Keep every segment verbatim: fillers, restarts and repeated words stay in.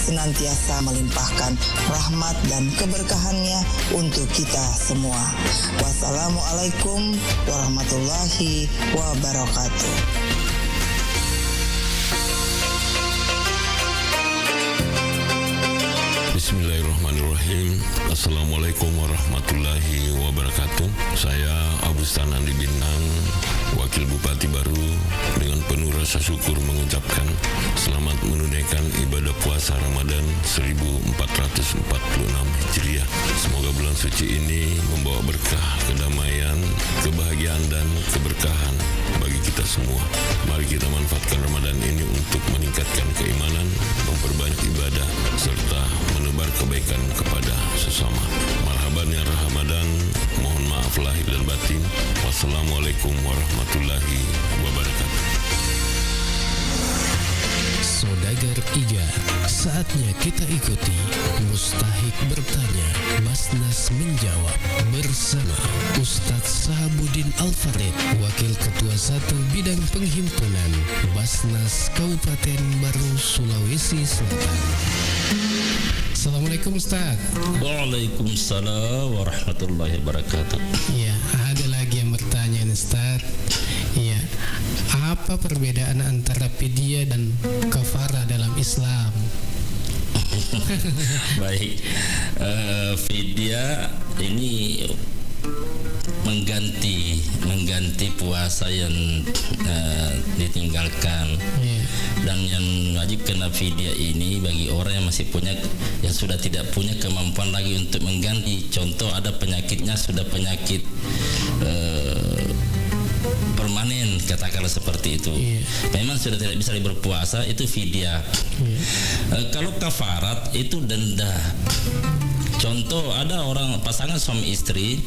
senantiasa melimpahkan rahmat dan keberkahannya untuk kita semua. Wassalamualaikum warahmatullahi wabarakatuh. Bismillahirrahmanirrahim. Assalamualaikum warahmatullahi wabarakatuh. Saya Abu Stanandi Bintang, Wakil Bupati baru, dengan penuh rasa syukur mengucapkan selamat menunaikan ibadah puasa Ramadan seribu empat ratus empat puluh enam Hijriah. Semoga bulan suci ini membawa berkah, kedamaian, kebahagiaan, dan keberkahan bagi kita semua. Mari kita manfaatkan Ramadan ini untuk meningkatkan keimanan, memperbanyak ibadah, serta menebar kebaikan kepada sesama. Marhaban ya Ramadan, mohon maaf lahir dan batin. Wassalamualaikum warahmatullahi wabarakatuh. Saudagar Iga, saatnya kita ikuti Mustahik Bertanya, Basnas Menjawab bersama Ustadz Sahabuddin Al-Farid, Wakil Ketua Satu Bidang Penghimpunan Basnas Kabupaten Baru, Sulawesi Selatan. Assalamualaikum, Ustadz. Waalaikumsalam warahmatullahi wabarakatuh. Iya, ada lagi yang bertanya nih, Ustadz. Iya. Apa perbedaan antara fidyah dan kafarah dalam Islam? Baik. Eh, fidyah ini mengganti, mengganti puasa yang, eh, ditinggalkan. Iya. Dan yang wajib kena fidyah ini bagi orang yang masih punya, yang sudah tidak punya kemampuan lagi untuk mengganti. Contoh, ada penyakitnya, sudah penyakit, eh, permanen, katakanlah seperti itu. Iya. Memang sudah tidak bisa lagi berpuasa, itu fidyah. Iya. Eh, kalau kafarat, itu denda. Contoh, ada orang pasangan suami istri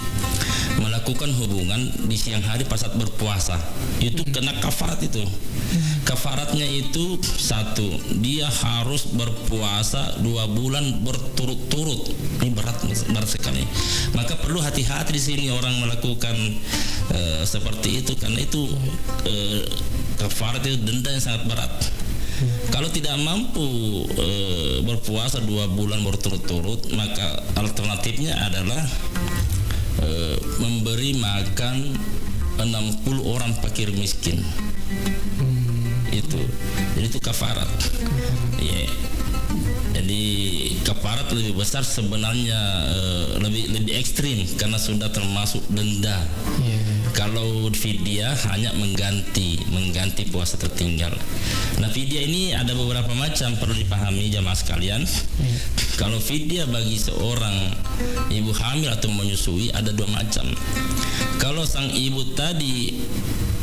melakukan hubungan di siang hari pas saat berpuasa. Itu kena kafarat itu. Kafaratnya itu satu, dia harus berpuasa dua bulan berturut-turut. Ini berat, berat sekali. Maka perlu hati-hati di sini orang melakukan, eh, seperti itu, karena itu, eh, kafarat itu denda yang sangat berat. Kalau tidak mampu, eh, berpuasa dua bulan berturut-turut, maka alternatifnya adalah, eh, memberi makan enam puluh orang fakir miskin. Itu. Jadi itu kafarat. Iya. Jadi kafarat lebih besar sebenarnya, eh, lebih, lebih ekstrim karena sudah termasuk denda. Iya, iya. Kalau fidyah hanya mengganti, mengganti puasa tertinggal. Nah, fidyah ini ada beberapa macam, perlu dipahami jamaah sekalian. Iya. Kalau fidyah bagi seorang ibu hamil atau menyusui ada dua macam. Kalau sang ibu tadi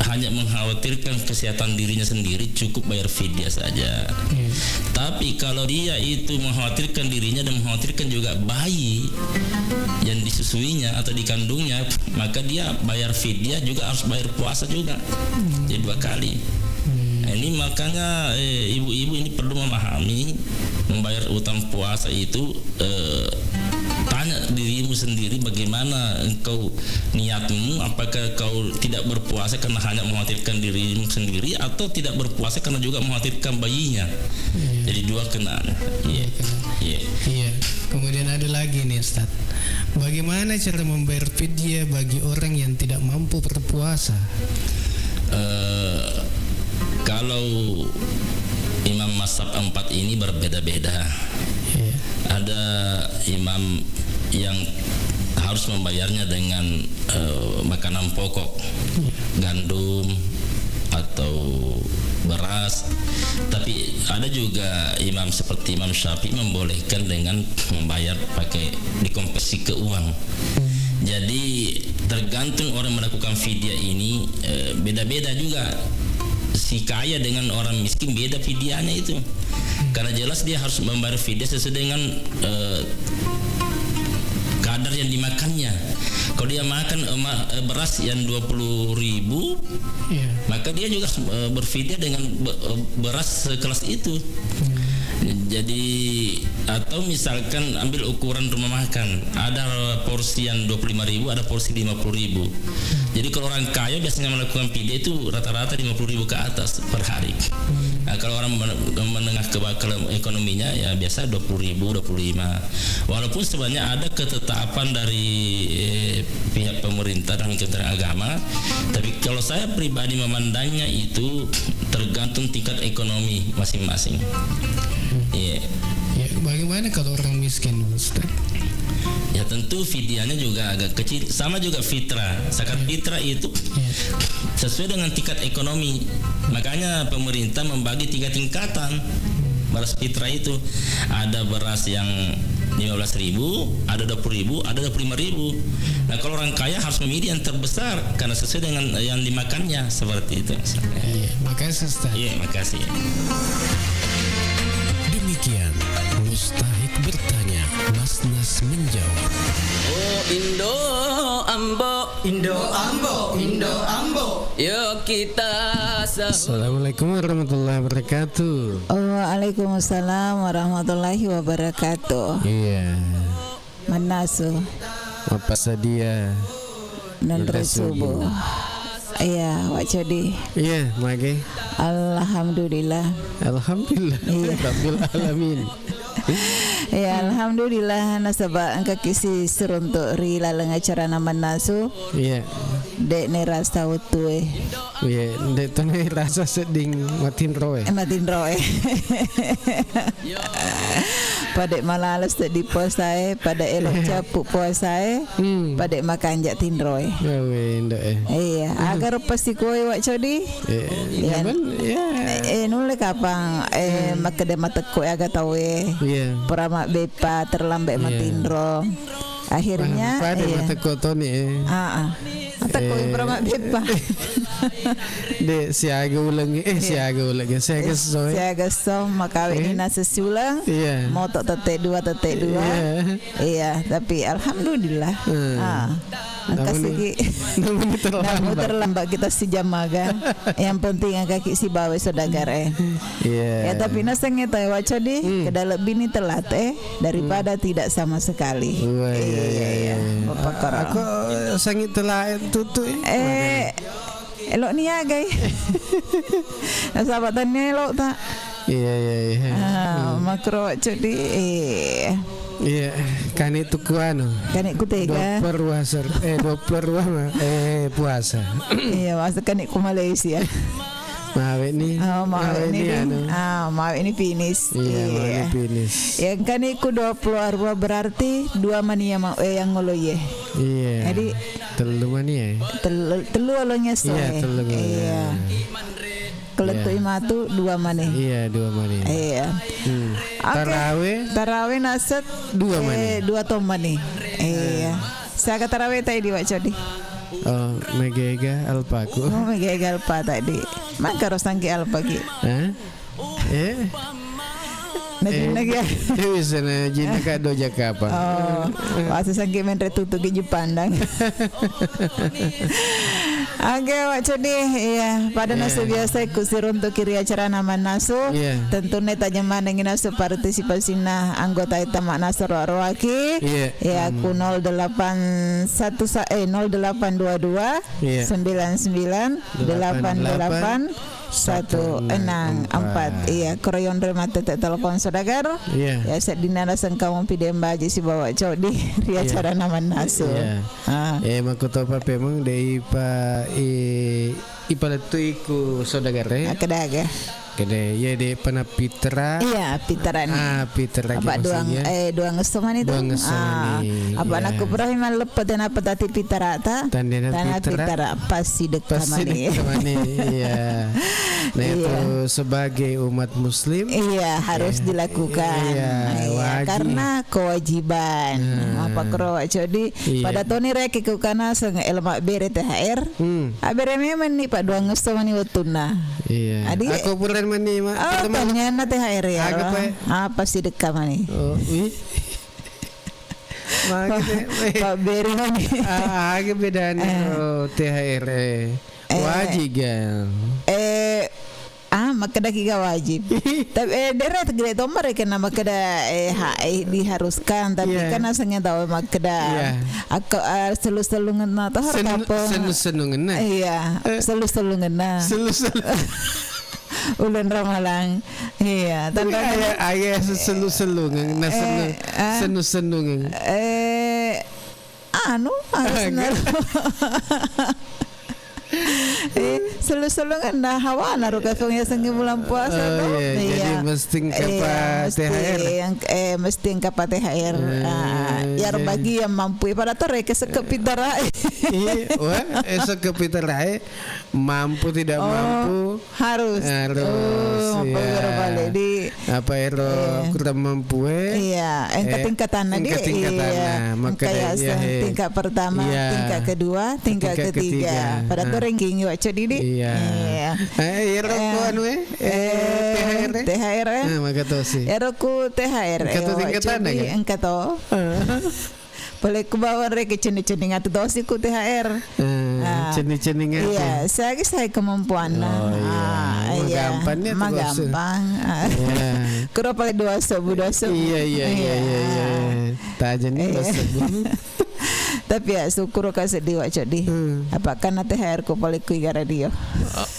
hanya mengkhawatirkan kesehatan dirinya sendiri, cukup bayar fidyah saja. Iya. Tapi kalau dia itu mengkhawatirkan dirinya dan mengkhawatirkan juga bayi yang disusuinya atau dikandungnya, maka dia bayar fidyah juga, harus bayar puasa juga. Jadi dua kali. Nah, ini makanya, eh, ibu-ibu ini perlu memahami, membayar utang puasa itu, eh, tanya dirimu sendiri bagaimana engkau niatmu, apakah kau tidak berpuasa karena hanya mengkhawatirkan dirimu sendiri atau tidak berpuasa karena juga mengkhawatirkan bayinya. Iya. Jadi dua kena. Iya. Iya, kena. Iya. Iya. Kemudian ada lagi nih, Ustaz. Bagaimana cara membayar fidyah bagi orang yang tidak mampu berpuasa? Eh, kalau imam mazhab empat ini berbeda-beda. Iya. Ada imam yang harus membayarnya dengan, eh, makanan pokok, gandum atau beras. Tapi ada juga imam seperti Imam Syafi'i membolehkan dengan membayar pakai, dikonversi ke uang. Jadi, tergantung orang melakukan fidyah ini, eh, beda-beda juga. Si kaya dengan orang miskin beda fidyahnya itu. Karena jelas dia harus membayar fidyah sesuai dengan, eh, kadar yang dimakannya. Kalau dia makan, eh, ma-, eh, beras yang dua puluh ribu, iya, maka dia juga, eh, berfidyah dengan be-, eh, beras sekelas itu. Hmm. Jadi, atau misalkan ambil ukuran rumah makan, ada porsi yang dua puluh lima ribu, ada porsi lima puluh ribu. Jadi, kalau orang kaya biasanya melakukan fidyah itu rata-rata lima puluh ribu ke atas per hari. Hmm. Nah, kalau orang men-, menengah ke bawah, kalau ekonominya ya biasa dua puluh ribu, dua puluh lima. Walaupun sebenarnya ada ketetapan dari, eh, pihak pemerintah dan Kementerian Agama, tapi kalau saya pribadi memandangnya itu tergantung tingkat ekonomi masing-masing. Iya. Ya, bagaimana kalau orang miskin, Ustaz? Ya, tentu fidyahnya juga agak kecil. Sama juga fitrah. Zakat fitrah itu sesuai dengan tingkat ekonomi. Makanya pemerintah membagi tiga tingkatan beras fitrah itu. Ada beras yang lima belas ribu, ada dua puluh ribu, ada dua puluh lima ribu. Nah, kalau orang kaya harus memilih yang terbesar karena sesuai dengan yang dimakannya, seperti itu. Iya, makasih, Ustaz. Iya, makasih. Demikian Mustahik Bertanya, Mas Nas Menjawab. Oh, Indo Ambo. Indo Ambo, Indo Ambo. Yo kita sa- Assalamualaikum warahmatullahi wabarakatuh. Waalaikumsalam warahmatullahi wabarakatuh. Iya. Mannasu. Mappasadia. Nonroi nonroi subuh. Subuh. Iya, Wak Codi. Iya, mage. Alhamdulillah. Alhamdulillah. Iya. Rabbil alamin. Iya, alhamdulillah, nasaba engkaki si seruntuk ri laleng acarana mannasu. Iya. Dek ne rasa wettu e. Iya, dek tone rasa sedding matinro e. Eh, matinro e. Pada malales seddi puasa e, pada elo cappu puasa e, pada makanja tinro e. Gawe ndok e. Iya, agar pasti koi Wak Codi. Eh, iya. Iya. Eh, nulle kapang, eh, makkeda matekko aga tau e. Iya. Pura mabbeppa, terlambat matinro. Akhirnya, pada iya. Matekko toni e. Ah, ah. Matekko pura mabbeppa. De, siaga uleng, eh, siaga uleng, siaga so e. Siaga so, makawe ni nasesi uleng. Iya. Moto tette dua, tette dua. Iya. Iya, tapi alhamdulillah. Ah. Engka sigi. Namun terlambat. Namun terlambat kita sijam maga. Yang penting engkaki sibawa saudagar e. Iya. Ya, tapi nasengnge tau Wak Codi, keda lebbi ni telat e daripada tidak sama sekali. Wah, iya, iya, iya. Bapak Koro. Aku sangi telat e tutu e. Eh, elo ni agai. Nasaba tania elo ta. Iya, iya, iya. Ah, makro Wak Codi, eh. Iya, kani tuku anu. Kani kutega. Dua puluh dua ser-, eh, dua puluh dua ma-, eh, puasa. Iya, masa kani ku Malaysia. Mawe ni. Oh, mawe ni, anu. Ah, mawe ni finish. Iya, mawe ni finish. Yang kani ku dua puluh arua berarti dua mani ya ma-, eh, yang ngolo ye. Iya. Jadi, tellu mani ya. Tel-, tellu olongnya so. Iya, tellu. Iya. Kelettui matu dua mani. Iya, dua mani. Iya. Hmm. Oke. Tarawe? Tarawe naset dua mani. Eh, dua to mani. Iya. Siaga tarawe tai di Wak Codi? Oh, mega-ega alpaku. Oh, mega-ega alpa tadi. Maka rosangki alpa ki. Hah? Eh? Najinna ki. Eh, bisa najinna ka doja kapa. Oh, wasa sangki menre tutu ki Jepandang. Oke, Wak Codi, iya, pada nasu biasa ku siruntuki ri acarana mannasu. Iya. Tentunna tajeng manengngi nasu partisipasinna anggota ita mannasu roa-roaki. Iya. Iya, ku nol delapan satu sa-, eh, nol delapan dua dua, iya, sembilan sembilan, delapan delapan, satu enam empat. Iya, koroyonre mattette telepon saudagar. Iya. Ya, seddinna naseng kamu pide mbaji sibawa Codi ri acarana mannasu. Iya. Ah. Eh, makkutopa pemeng dei pa, i, ipalettui ku saudagar e. Akkeda aga? Kede, iya, de pana pitra. Iya, pitra ni. Ah, pitra. Apa ki duang, maksudnya? Eh, duang esso mani tu. Duang esso mani, apa iya. Nakku pura memang leppa tena petati pitra ta? Tandena pitra. Pasti dekka mani. Pasti dekka mani, iya. Nah, iya. Itu sebagai umat muslim, iya, harus dilakukan. Iya, iya, wajib. Karena kewajiban. Nah. Apa kro, Codi? Iya. Pada toni reke ku kana seng elma bere T H R. Hmm. Abere memang ni, Pak, duang esso mani wettunna. Iya. Adi, aku pura mani, ma-, oh, pertama tanyana T H R ya. Aga, Pak? Apa sih dekka mani? Oh, ih. Magi, Pak, Pak Beri mani. Ah, aga bedana, eh, oh, T H R, eh. Eh, wajib ga? Eh, ah, makkedaki ga wajib. Tapi, eh, dere gede tomare kena makkeda, eh, ha, eh, diharuskan, tapi iya, kan asengnge tau makkeda. Iya. Aku, eh, selu-selungenna toh. Sen-, kapang. Senu-senungenna. Iya, eh, selu-selungenna. Selu-selu-, Uleng Ramalang. Iya, tanra aya, aya selu-selungeng, nasennu-, eh, ah. Sennu-senungeng. Eh, anu, anu. Aga. Sennu-, eh, selu-selungeng na hawana ro kafeng ya sengi bulan puasa. Oh, iya, jadi mesti engka pa T H R. Iya, mesti, eh, mesti engka pa T H R. Eh, ah, ya, iya. Bagi yang mampu, pada to reke sekke pitarae. Iya, wah, eh, sekke pitarae. Mampu tidak mampu, harus. Harus, oh, iya. Apa ero balik di, apa ero, iya, kurang mampu, eh? Iya, engka tingkatanna, engka tingkatanna, iya. Makanya, iya, tingkat pertama, iya, tingkat kedua, tingkat ketiga. Pada tu ranking, Wak Codi, di. Iya. Iya. Eh, ero ku anu, eh? Eh, T H R, eh? T H R, eh? Nah, maka tosi. Ero ku T H R, engka tu tingkatanna, kan? Engka to. Pole ku bawang reke cenning-cenning atu tosi ku T H R. Eh, ah, cenning-cenning atu. Iya, sagi sai kemampuanna. Oh, iya. Ah, iya. Magampang ni atu, bos. Magampang. Ah. Iya. Kuro pale dua sebu, dua sebu. Iya, iya, iya, iya, iya. Tajeng ni dua sebu. Tapi ya, syukur ka seddi, Wak Codi. Hmm. Apa karena T H R ku pale ku Iga Radio.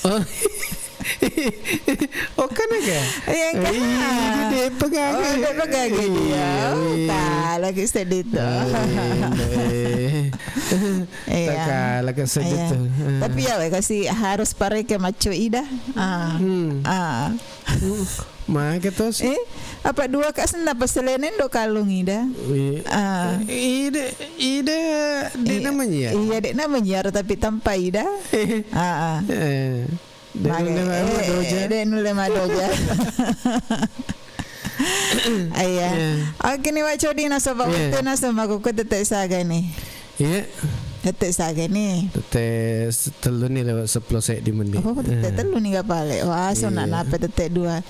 Oh, oh. Oh, kan aga? Iya, kan? Iya, dia pegang. Oh, dia pegang dia. Iya, oh, iya. Kalah ki seddi tu. Iya, iya. Iya. Tak kalah ki seddi tu. Iya. Tapi ya, weh, kasi harus pareke macco ida. Ah. Hmm. Ah. Hmm. Maka tosi. Eh, apa dua ka senna paselenen do kalung ida? Iya. Ah. Ida, ida, de' namanya. Iya, de' namanya, tapi tanpa ida. Ah, ah. Eh. De' nulle maddoja. Eh, de' nulle maddoja. Iya. Iya. Oke ni, Wak Codi, nasaba wettu nasu makkukku tette' saga ni. Iya. Tette' saga ni. Tette' tellu ni lewat seppulo seddi menit. Oh, tette' tellu ni ga pale. Wah, so na nape tette' dua.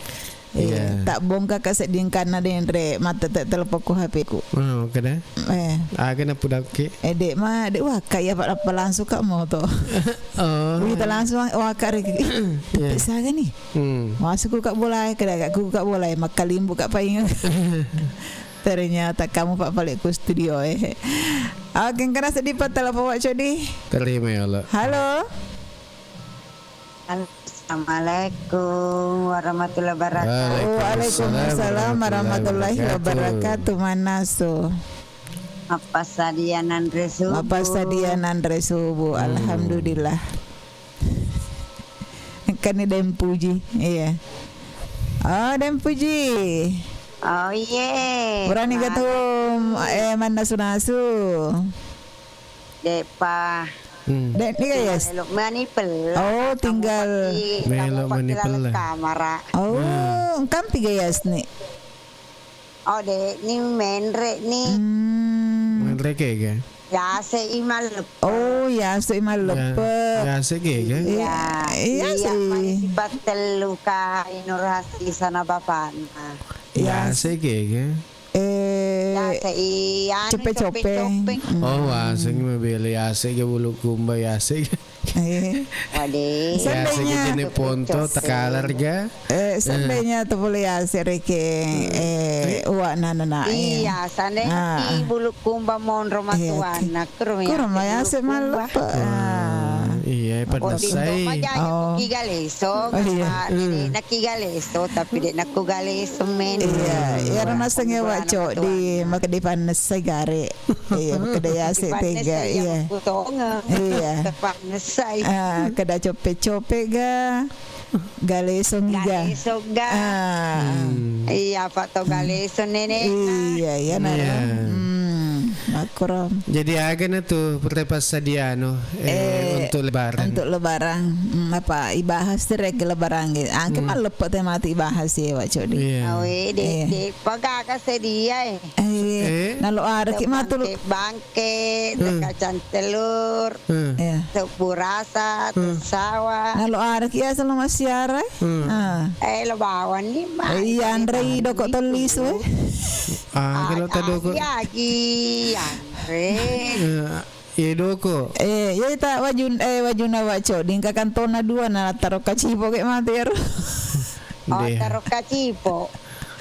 Iya. Iya, tak bongkar ka sedding karena denre mattette' telepon ku H P ku. Oh, kada? Eh. Aga na pudakki? Eh, de' ma, de' waka iya pa, pa langsung ka moto. Oh. Wita langsung waka riki. Iya. Tette' saga ni. Hmm. Masuk ku ka bolae, kada ka ku ka bolae, makkalimbu ka paing. Ternyata kamu pa pale ku studio, eh. Oke, engkana seddi pa telepon, Wak Codi. Terima ya, Allah. Halo. Assalamualaikum warahmatullahi wabarakatuh. Waalaikumsalam warahmatullahi wabarakatuh. Mannasu. Mappasadia nanre subuh. Mappasadia nanre subuh. Hmm. Alhamdulillah. Kan ni Deng Puji, iya. Oh, Deng Puji. Oh, iye. Purani gatum, eh, mannasu-nasu. De'pa. Hmm. De' ni, guys. Melo mani pella. Oh, tinggal melo mani pella. Kamara. Oh, engkampi, guys, ni. Oh, de' ni menre' ni. Hmm. Menre' kega? Yase i malleppe'. Oh, yase i malleppe'. Ya, yase kega? Iya, iya, iya sih. Mani sipattellu ka Inur Hasisana bapanna. Yase kega? Eh, yase i anu, coppe-coppe. Coppe-coppe. Hmm. Oh, waseng mebele yase ga bulu kumba yase ga. Eh. Waduh. Yase ga jenis ponto, takalar ga. Eh, seandainya tu boleh yase reke, eh, uwa nana na, eh. Iya, seandainya ki bulu kumba monro matuanna, kuro ma yase malleppe'. Ah. Iya, pada sai. Oh. Ki galeso, oh, iya. Ki galeso, tapi de' nakku galeso men. Iya, iya, rona sengewa cok di, maka dipannessai gare. Iya, maka de' yase tega, iya. Iya. Tepannessai. Ah, kada coppe-coppe ga. Galesong ga. Galesong ga. Ah. Hmm. Iya, Pak, to galesong nenek. Iya, iya, naro. Iya. Hmm, makkoro. Jadi, aga na tu perpassadiano, eh, eh, untuk lebaran? Untuk lebaran. Hmm, apa, ibahas tu rek lebaran gitu. Angke malleppe' te mati ibahas ya, Wak Codi. Iya. Awe, de', de', pagaga sedia, eh. Eh. Nalo araki matul. Bangke, bangke, kacang telur. Hmm. Iya. Teppu rasa, teppu sawah. Nalo araki ya selalu massiara, eh? Hmm. Ah. Eh, lo bawang ni, Mak. Eh, iya, anre i doko tollisu, eh? Ah, kalau tak doko. Iya, iya, anre. Eh, iya, doko. Eh, iya, tak wajun, eh, wajuna, Wak Codi, dingka kantona dua, na taro kacipo ke mati, ya, ro. Oh, taro kacipo.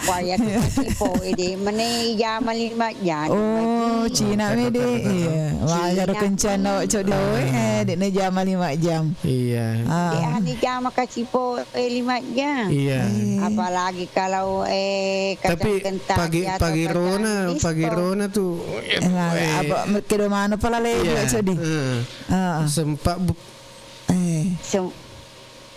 Wah, iya tu kasi po, eh, de' mene jama lima jam. Oh, Cina me de'. Iya. Wah, iya ro kencana, Cok, di, eh, de' ne jama lima jam. Iya. Ah. De' hani jama kasi po, eh, lima jam. Iya. Apalagi kalau, eh, kacang kental pagi, ya, atau pagi kacang rona, pagi rona tu, eh, apa, kedo mano pala lagi, Cok, di. Sempat bu-, eh. Sem-,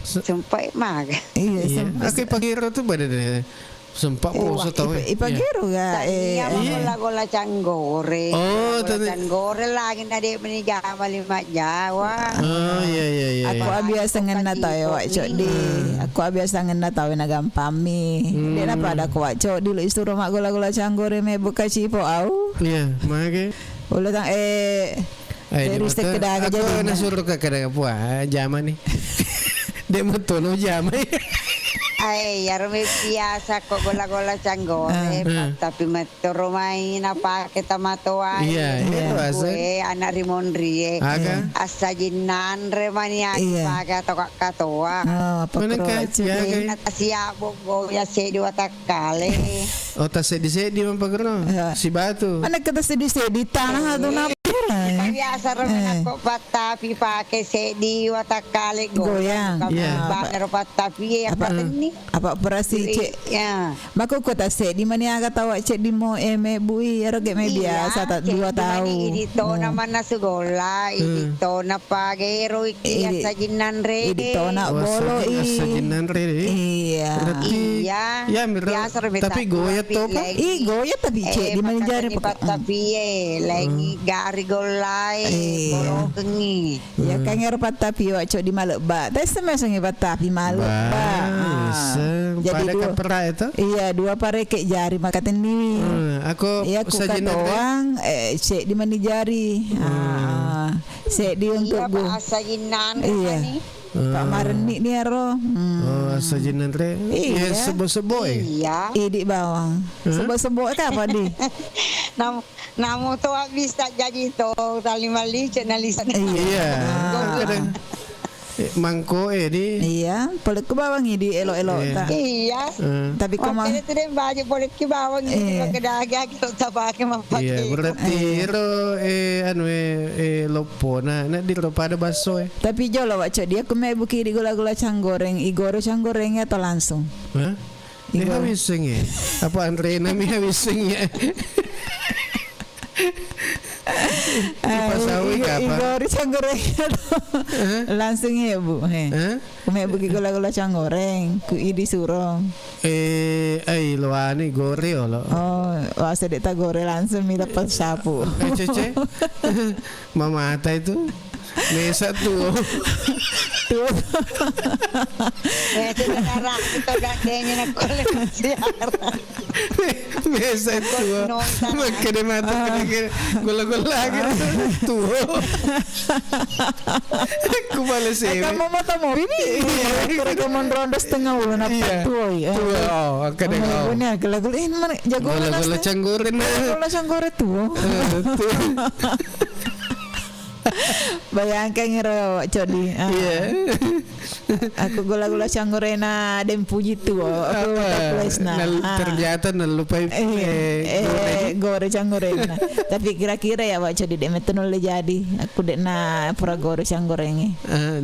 Sempai maga. Iya, iya. Sem-, aku pagiro tu pada deh. Sempat poso tau, eh. Ipagiro ga, eh, iya, gola-gola canggore. Oh, gola canggore lagi na de' meni jama lima jawa. Oh, iya, iya, iya. Aku abiasa ngenna tau, Wak Cok, di. Aku abiasa ngenna tau na gampang mi. De' na pada ko, Wak Cok, di lo isuro ma gola-gola canggore me buka cipo au. Iya, mage. Ulo tang, eh, Eh, de' matono. Aku nasuro ke kada pua jama ni. De' matono jama. Ai, iyaro me biasa ko gola-gola canggore, tapi metto romai na pake tamatoa. Iya, iya. Kue anak rimonrie. Aga? Assajing nanre mani agi pake toka katoa. Oh, apa kro? Iya, siap bo goya sedi watak kale. Oh, tasseddi-seddi mampagero. Iya. Sibatu. Mana kita seddi-seddi tanah atau napa? Biasa ro ko pattapi pake seddi watak kale goyang. Iya. Bangero pattapi ya patenni. Apa operasi, Cek? Iya. Mako ko tasseddi mani aga tau, Cek, di mo, eh, mebbu i, ero ge me biasa ta dua tau. Idi tona manna sugola, idi tona pagero. Iya, idi, sajinnanre. Idi tona bolo i. Sajinnanre. Iya. Berarti iya, iya, mira, biasa ro tapi goya to, Pak? Ih, goya tapi, Cek, di mani jari pattapi e, lengi gari gollai, bolokengi. Iya, kan ero pattapi, Wak Cok, di malebba. Tes semeseng pattapi malebba. Jadi pada dua, kapera itu? Iya, dua pareke jari makatenni. Aku iya, aku sajinnanre katoang, eh, Cek, di mani jari. Ah. Seddi untuk gu-, Pak, assajinnanre. Iya. Pak marenni ni ero. Oh, assajinnanre. Iya. Iya, sebo-sebo e. Iya. Idi bawang. Sebo-sebo e kapa di? Nam-, namu to bisa jaji to tali malice nalisa. Iya. Kadang, eh, mangko e di. Iya, pole ku bawang idi elo-elo ta. Iya. Tapi ko ma-, makanya tu deh baju pole ki bawang idi, pakai daging. Iya, berarti ero, eh, anu, eh, eh, loppona, na diro pada basso e. Tapi jolo, Wak Cok, di aku mebbuki di gola-gola canggoreng, igoro canggoreng atau langsung? Hah? Igoro. Habis e. Apa anrena mi habis e? Kipas angin apa? Igoro canggoreng atau langsung e, Bu? Hah? Ku mebbuki gola-gola canggoreng, ku idi suro. Eh, ai, lo anu gore olo. Oh, wase de' ta gore langsung mi lepas sapu. Eh, Cece. Mamata itu. Mesa tuo. Tuo. Eh, itu sekarang kita gak kayaknya nak boleh siaran. Biasa tuo. Makkeda mata kira-kira gola-gola gitu. Tuo. Ku bale sewe. Kamu mau tamu ini? Iya. Kira-kira mau ronda setengah bulan apa tuo ya? Tuo, oh, makkeda kau. Punya gola-gola ini mana jago gola-gola canggore. Gola-gola canggore tuo. Eh, tuo. Bayangkan ero, Cok, di. Ah. Iya. Aku gola-gola canggorena Dempuji tuo. Aku terlupaisna. Ternyata nalupai, eh, eh, gore canggorena. Tapi kira-kira ya, Wak Cok, di de' metto nulle jadi. Aku de' na pura gore canggoreng e.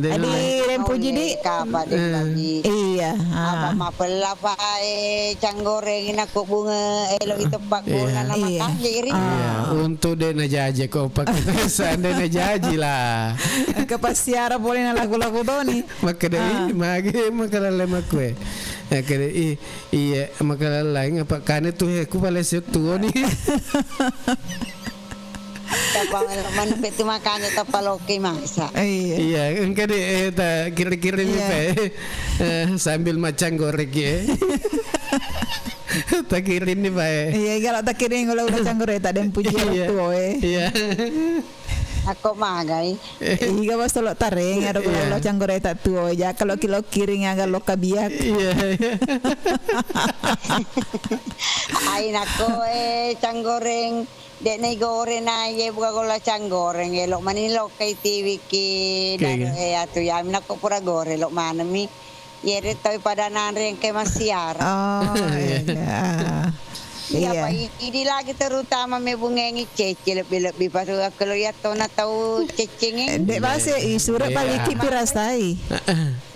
Adi Dempuji di. Kapa de' lagi. Iya. Apa mapella pa, eh, canggoreng na ko bunga elo itu. Iya. Iya, untuk de' najaji ko pakai seandai najaji lah. Engka passiara pole na lagu-lagu toni. Makkeda, "Ih, mage makalallai makkue." Makkeda, "Ih, iya makalallai apa kane tu he ku pale se tuo ni." Tappa manuk itu makanya tappa loke masa. Iya. Iya, engka de', eh, ta kira-kira ni pe. Eh, sambil macang goreng ya. Takiring ni bae. Iya, kalau takiring ulah-ulah canggoreta Dempuji tuo e. Iya. Ako magai. Iga bas solo tareng ada ulah-ulah canggoreta tuo e. Ja kalau kilo kiring aga loka biak. Iya. Ai nako, eh, canggoreng. De' na igore na iye buka gola canggoreng, elo' mani lokkai tiwiki. Daro e atu yami nako pura gore lo' maneng mi. Yere tau pada nanre engka massiara. Oh, iya. Iya, iya. Pak, i-, idi lagi terutama mebungengi cece lebbi-lebbi patu akkelo iya tona tau ceccengi. Eh, dek base, i, sure. Iya. Paling ki pirasai. Heeh.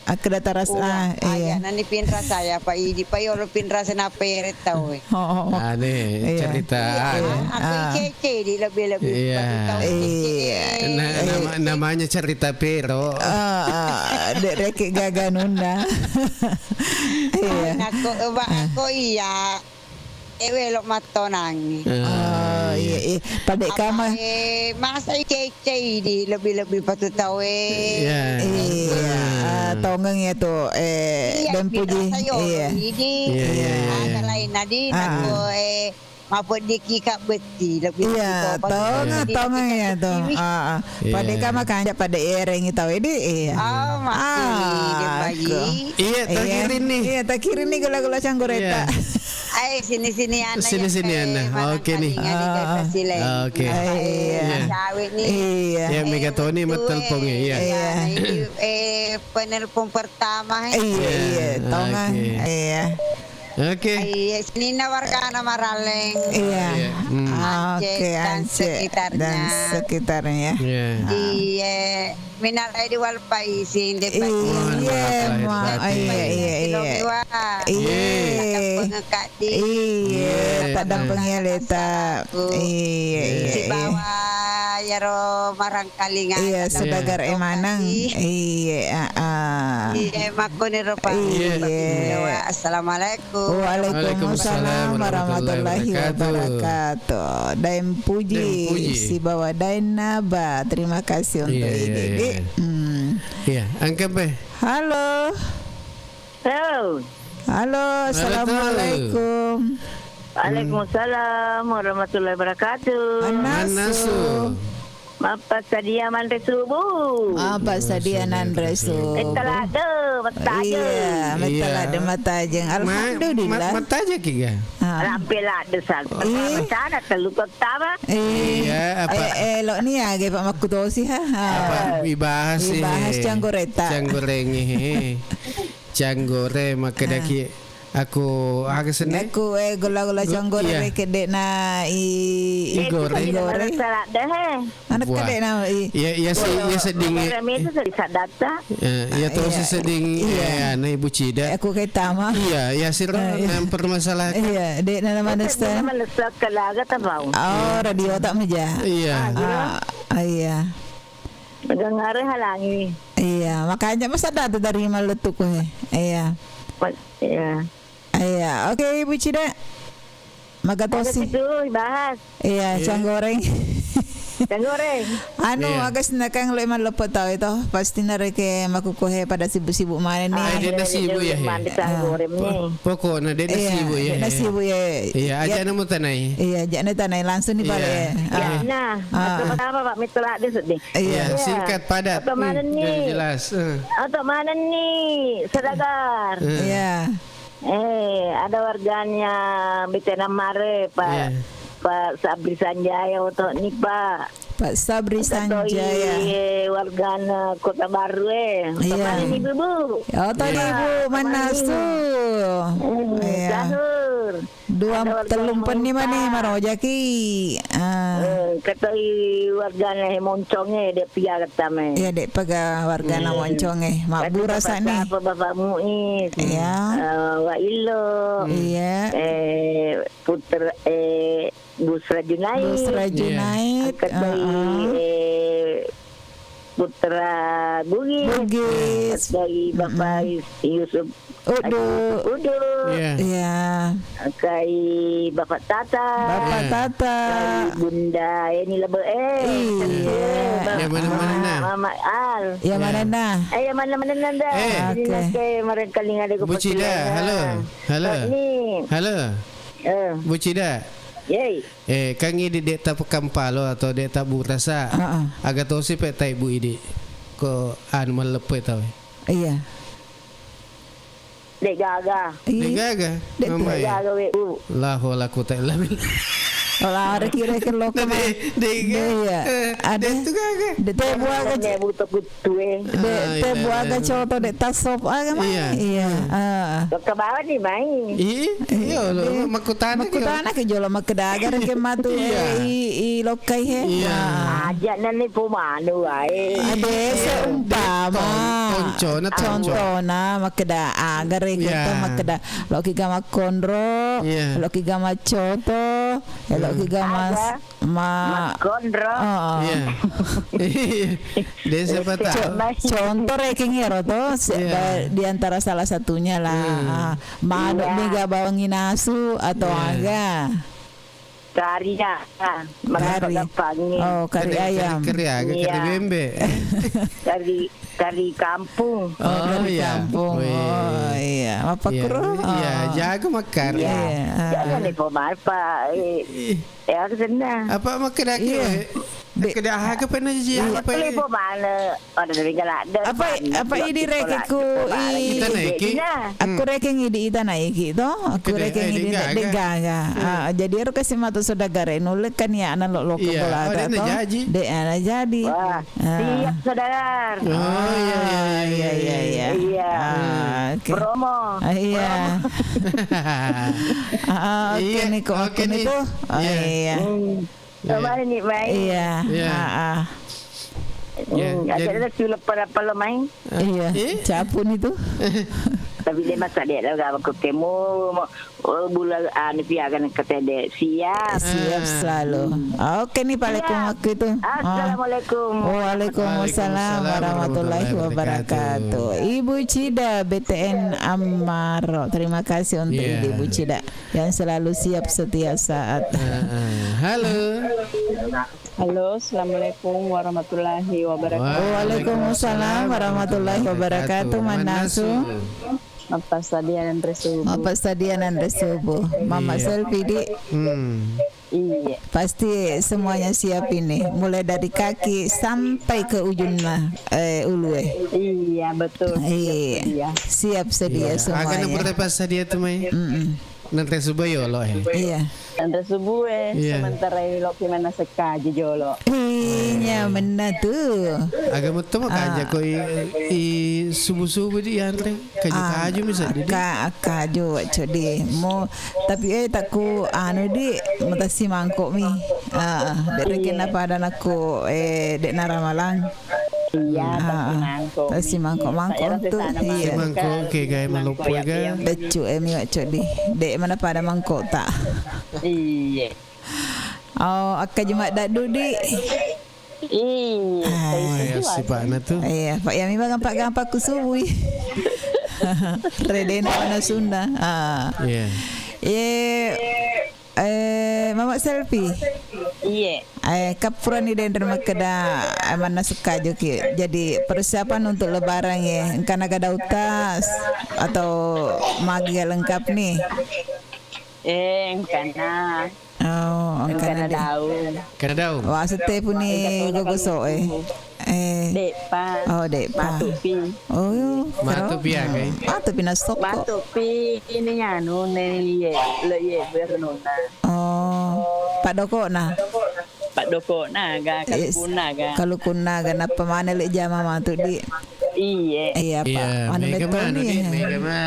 Aku data ras-, wah, ah, iya. Aya nani pinrasa ya, Pak, idi, Pak, yolo pinrasa napa ere tau, eh. Oh, oh, oh. Ane, iya, cerita. Iya, anu. Aku, ah, cece di lebih-lebih. Iya. Patu tau cece. Iya. Na-, nama-, namanya cerita pero. Ah, ah, dek reke gaga nunda. Iya. Nako, ba, ko iya. Eh, welo mattonangi. Ah, oh, iya, iya. Pada kama. Eh, masa i cece di lebih-lebih patu tau, eh. Iya. Iya, ah, tongeng ya tu, eh, iya, dan puji. Iya. Iya, iya, iya. Ada lain nadi, ah, nako, eh, Mapeddi ki ka betti, lebbi. Iya, tongeng, tongeng ya to. Ah, ah. Pada kama kanja pada erengi tau edi, iya. Oh, mati, ah, dia bayi. Iya, takirin nih. Iya, takirin nih gula-gula canggureta. Iya. Ai, sini-sini anak. Sini-sini anak. Oke nih. Ah, oke. Iya. Iya. Cawe nih. Iya. Ya, Megatoni mattelpong ya. Iya. Iya. Nah, ini, eh, penelpon pertama, eh. Iya, iya, tongeng. Oke. Iya. Oke. Iya, sininna wargana Maralleng. Iya. Iya. Hmm. Aceh, oke, dan Aceh sekitarnya. Dan sekitarnya. Iya. Iya. Minal aidin wal faizin, de. Iya, mohon maaf lahir batin. Iya, iya, iya. Iya. Iya. Iya. Iya. Iya. Iya. Iya. Iya. Iya. Iya. Iya. Sibawa yaro marang Kalinga. Iya, saudagar e maneng. Iya, ah, ah. Iya, makkoniro, Pak. Iya. Assalamualaikum. Waalaikumsalam warahmatullahi wabarakatuh. Daeng Puji, Daeng Puji. Sibawa Daeng Naba. Terima kasih untuk, iya, iya, ini, iya, Dik. Hmm. Iya, angkat, Pe. Halo. Halo. Halo, halo, assalamualaikum. Waalaikumsalam warahmatullahi wabarakatuh. Mannasu. Mannasu. Mappasadia manre subuh. Mappasadia nanre subuh. Metta ladde, mattaje. Iya, metta ladde, mattaje. Alhamdulillah. Ma-, ma-, mattaje ki ga? Ah. Lampe ladde, sal. Ih. Rencana tellu tottama. Iya, apa? Eh, eh, lo ni aga, Pak, makkutosi, ha? Ha. Apa? Ibahas, ibahas, eh, canggoreta. Canggoreng, eh. Canggore makkedaki, ah, aku aga senna? Aku, eh, golla-golla, go-, canggore, iya, kedde na i-, i-, goreng. Manessa ladde, he. Manessa kedde na i-, iya, iya, si-, iya, sedding. Goreng itu sedih sadatta. Eh, iya, to, iya, si sedding, iya, eh, anu, Ibu Cida. Aku kayak tama. Iya, iya, siro, eh, iya, nang permasalahan. Iya, de na manessa. Manessa kelaga tamau. Oh, radio tak meja. Iya. Ah, iya. Gangare halangi. Iya, makanya masa ada tuh dari malettuku, eh. Iya. Ma-, iya. Iya, oke, Ibu Cida. Maga tosi. Ada situ bahas. Iya, iya, cang goreng. Cang goreng. Anu, iya, aga senna kang lo emang lepe tau itu. Pasti nareke makukuhe pada sibuk-sibuk mana nih. Ah, iya, dia sibuk ya, iya. Mandi cang goreng nih. Po-, pokoknya dia sibuk ya. Iya, dia sibuk ya. Iya, aja nemu tanai. Iya, aja nemu tanai langsung nih, iya, balik ya. Iya. Ah. Nah, ah, apa, apa, Pak, mitra ada sedih. Iya. Iya, singkat, padat. Atau mana, hmm, nih? Jelas. Eh. Atau mana nih, Sadagar? Eh. Iya. Eh, ada warganya Bitenamare, Pak. Iya. Pak Sabri Sanjaya, oto nih, Pak. Pak Sabri Sanjaya. Wargana Kota Baru, eh. Iya. Oto mana nih, Bu, Bu? Oto nih, Bu, Manasu. Iya. Eh, iya. Sahur. Dua, tellung penni mani marojaki. Ah. Eh, katoi wargana he Monconge, de' pia katame. Iya, de' paga wargana Monconge. Mabbura sani. Apa Bapak Muiz? Iya. Eh, Wa Illo. Iya. Eh, Putra, eh, Busra Junaid. Busra Junaid. Katoi, eh, Putra Bugis. Bugis. Dari Bapak Yusuf Udu. Udu. Iya. Iya. Kai Bapak Tata. Bapak Tata. Kai Bunda Eni Lebe, eh. Iya. Yang mana-mana, nah. Mama Al. Yang mana, nah? Eh, yang mana-mana, nah, dah. Eh. Jadi, oke, nanti mereka ni ada Bu Cida, halo. Halo. Ni. Halo. Eh. Bu Cida. Yei. Eh, kan ini dek tak pekampalo atau dek tak burasa. Heeh. Aga tosi pe tai Bu idi. Ko anu maleppe tau. Iya. Dek gaga. Iya. Dek gaga. Dek mamai. Dek gaga we, Bu. La haula quwata illa billah. Lari kira ke lokka. Nah, de-, de-, iya. Eh, ada. De' tu gaga. De' te buaga. Butuh kutu, eh. De', ah, te iya, buaga iya. Coto de' tasop aga mai. Iya. Iya. Hmm. Ah. Lokka bawa ni mai. Ih, iya, lo, de', makkutana ki. Makkutana ki jolo makkeda aga reke matu, iya. Eh, i, i lokkai he. Iya. Ah. Aja' nani pemanu wae. Ade, iya, seumpama. Kon-, koncona, konco. Contona makkeda aga reke, iya. Makkeda loki gama konro, iya. Loki gama coto, eh, loki gama. Ada. Ma-, makkonro. Oh. Iya. Desa Peta. Co-, contoh rekeng iyaro to, se-, iya. Ba-, di antara salah satunya lah. Hmm. Ah, manu iya. Mega bawang inasu atau iya. Aga? Kari ya. Kari. Maka gampang. Oh, kari ayam. Kari, kari, kari, iya. Kari bembe. Kari, kari kampung. Oh, kari kampung. Oh, iya. Oh, iya. Apa kuro? Iya, oh. Jago makkari. Iya. Iya. Jago ni po malpa. Eh. Ih. Eh, aku senang. Apa makkeda ki, iya. Be- keda aga pena ji, iya. Apa, apa, eh? Apa, apa idi rekeku i-, kita naiki. Aku rekeng idi ita naiki to. Aku rekeng idi de gaga. Ah, jadi ero kasi matu saudagare nulle kan ya ana lo-, lo iya, bola oh, de' to. Jaji. De' ana jadi. Wah, ah. Siap, saudara. Oh, iya, iya, iya. Iya. Ah, oke. Promo. Ah, iya. Promo. Ah, oke nih, kok oke nih. Oh, iya. Iya. Hmm. Iya. Kemarin nih, Mai. Iya. Iya. Ah, ah. Hmm, jadi ada tulip pada pala, Mai. Iya. Eh? Capun itu. Tapi dia masa dia lah, gak aku kemu, mau, oh, bulan, ah, ini piagan ketede. Siap. Siap selalu. Ah. Oke nih, Pak Lekung aku itu. Ah. Assalamualaikum. Waalaikumsalam warahmatullahi wabarakatuh. Ibu Cida, B T N Amaro. Terima kasih untuk Ibu Cida. Yang selalu siap setiap saat. Heeh. Halo. Halo, assalamualaikum warahmatullahi wabarakatuh. Waalaikumsalam warahmatullahi wabarakatuh. Manasu. Mappasadia nanre subuh. Mappasadia nanre subuh. Mama Selfie, Di. Hmm. Iya. Pasti semuanya siap ini, mulai dari kaki sampai ke ujungnya, eh, ulu, eh. Iya, betul. Siap sedia. Siap sedia semuanya. Aga na berdepan sadia tu, Mai? Mm-mm. Nanti subuh yo lo, eh. Iya. Nanti subuh, eh. Iya. Sementara lo ki mana sekaji jolo. Iya, benar tu. Aga metto makaja ko i, i subuh-subuh di anre. Kaju-kaju misalnya, Di. Akka-, akkaju, Codi. Mo, tapi, eh, takku anu, Di, matassi mangkok mi. Ah, de' rekenna pada nakku, eh, de' naramalang. Iya, tassi mangkok. Tassi mangkok-mangkok tu. Iya. Mangkok ke gai maloppo ga. Beccu, eh, mi, Codi. De' mana pada mangkok ta. Iya. Oh, akkaju maddaddu, Di. Iya, sipa'na tu. Iya, Pak, ya, memang gampang-gampang kusubui. Redena mana Sunda. Ah. Iya. Iya. Eh, Mama Selfie. Iya. Eh, kappurani denre makkeda, eh, mannasu kaju ki. Jadi persiapan untuk lebaran ya. Engkana gadau tas atau magi lengkap nih? Eh, engkana. Oh, engkana daung. Engkana daung. Wah, sette puni gogoso, eh. Eh. De'pa. Oh, de'pa. Matupi. Oh, matupi ya, kai? Matupi na sokko. Matupi ini anu, ne, iye, le, iye, bernona. Oh, padokona. Padokona ga, kalukunna ga. Kalukunna ga, nappa mana le jama matu, Di? Iye. Iya, Pak. Iya, mana mega betul manu, nih? Di, mega ma.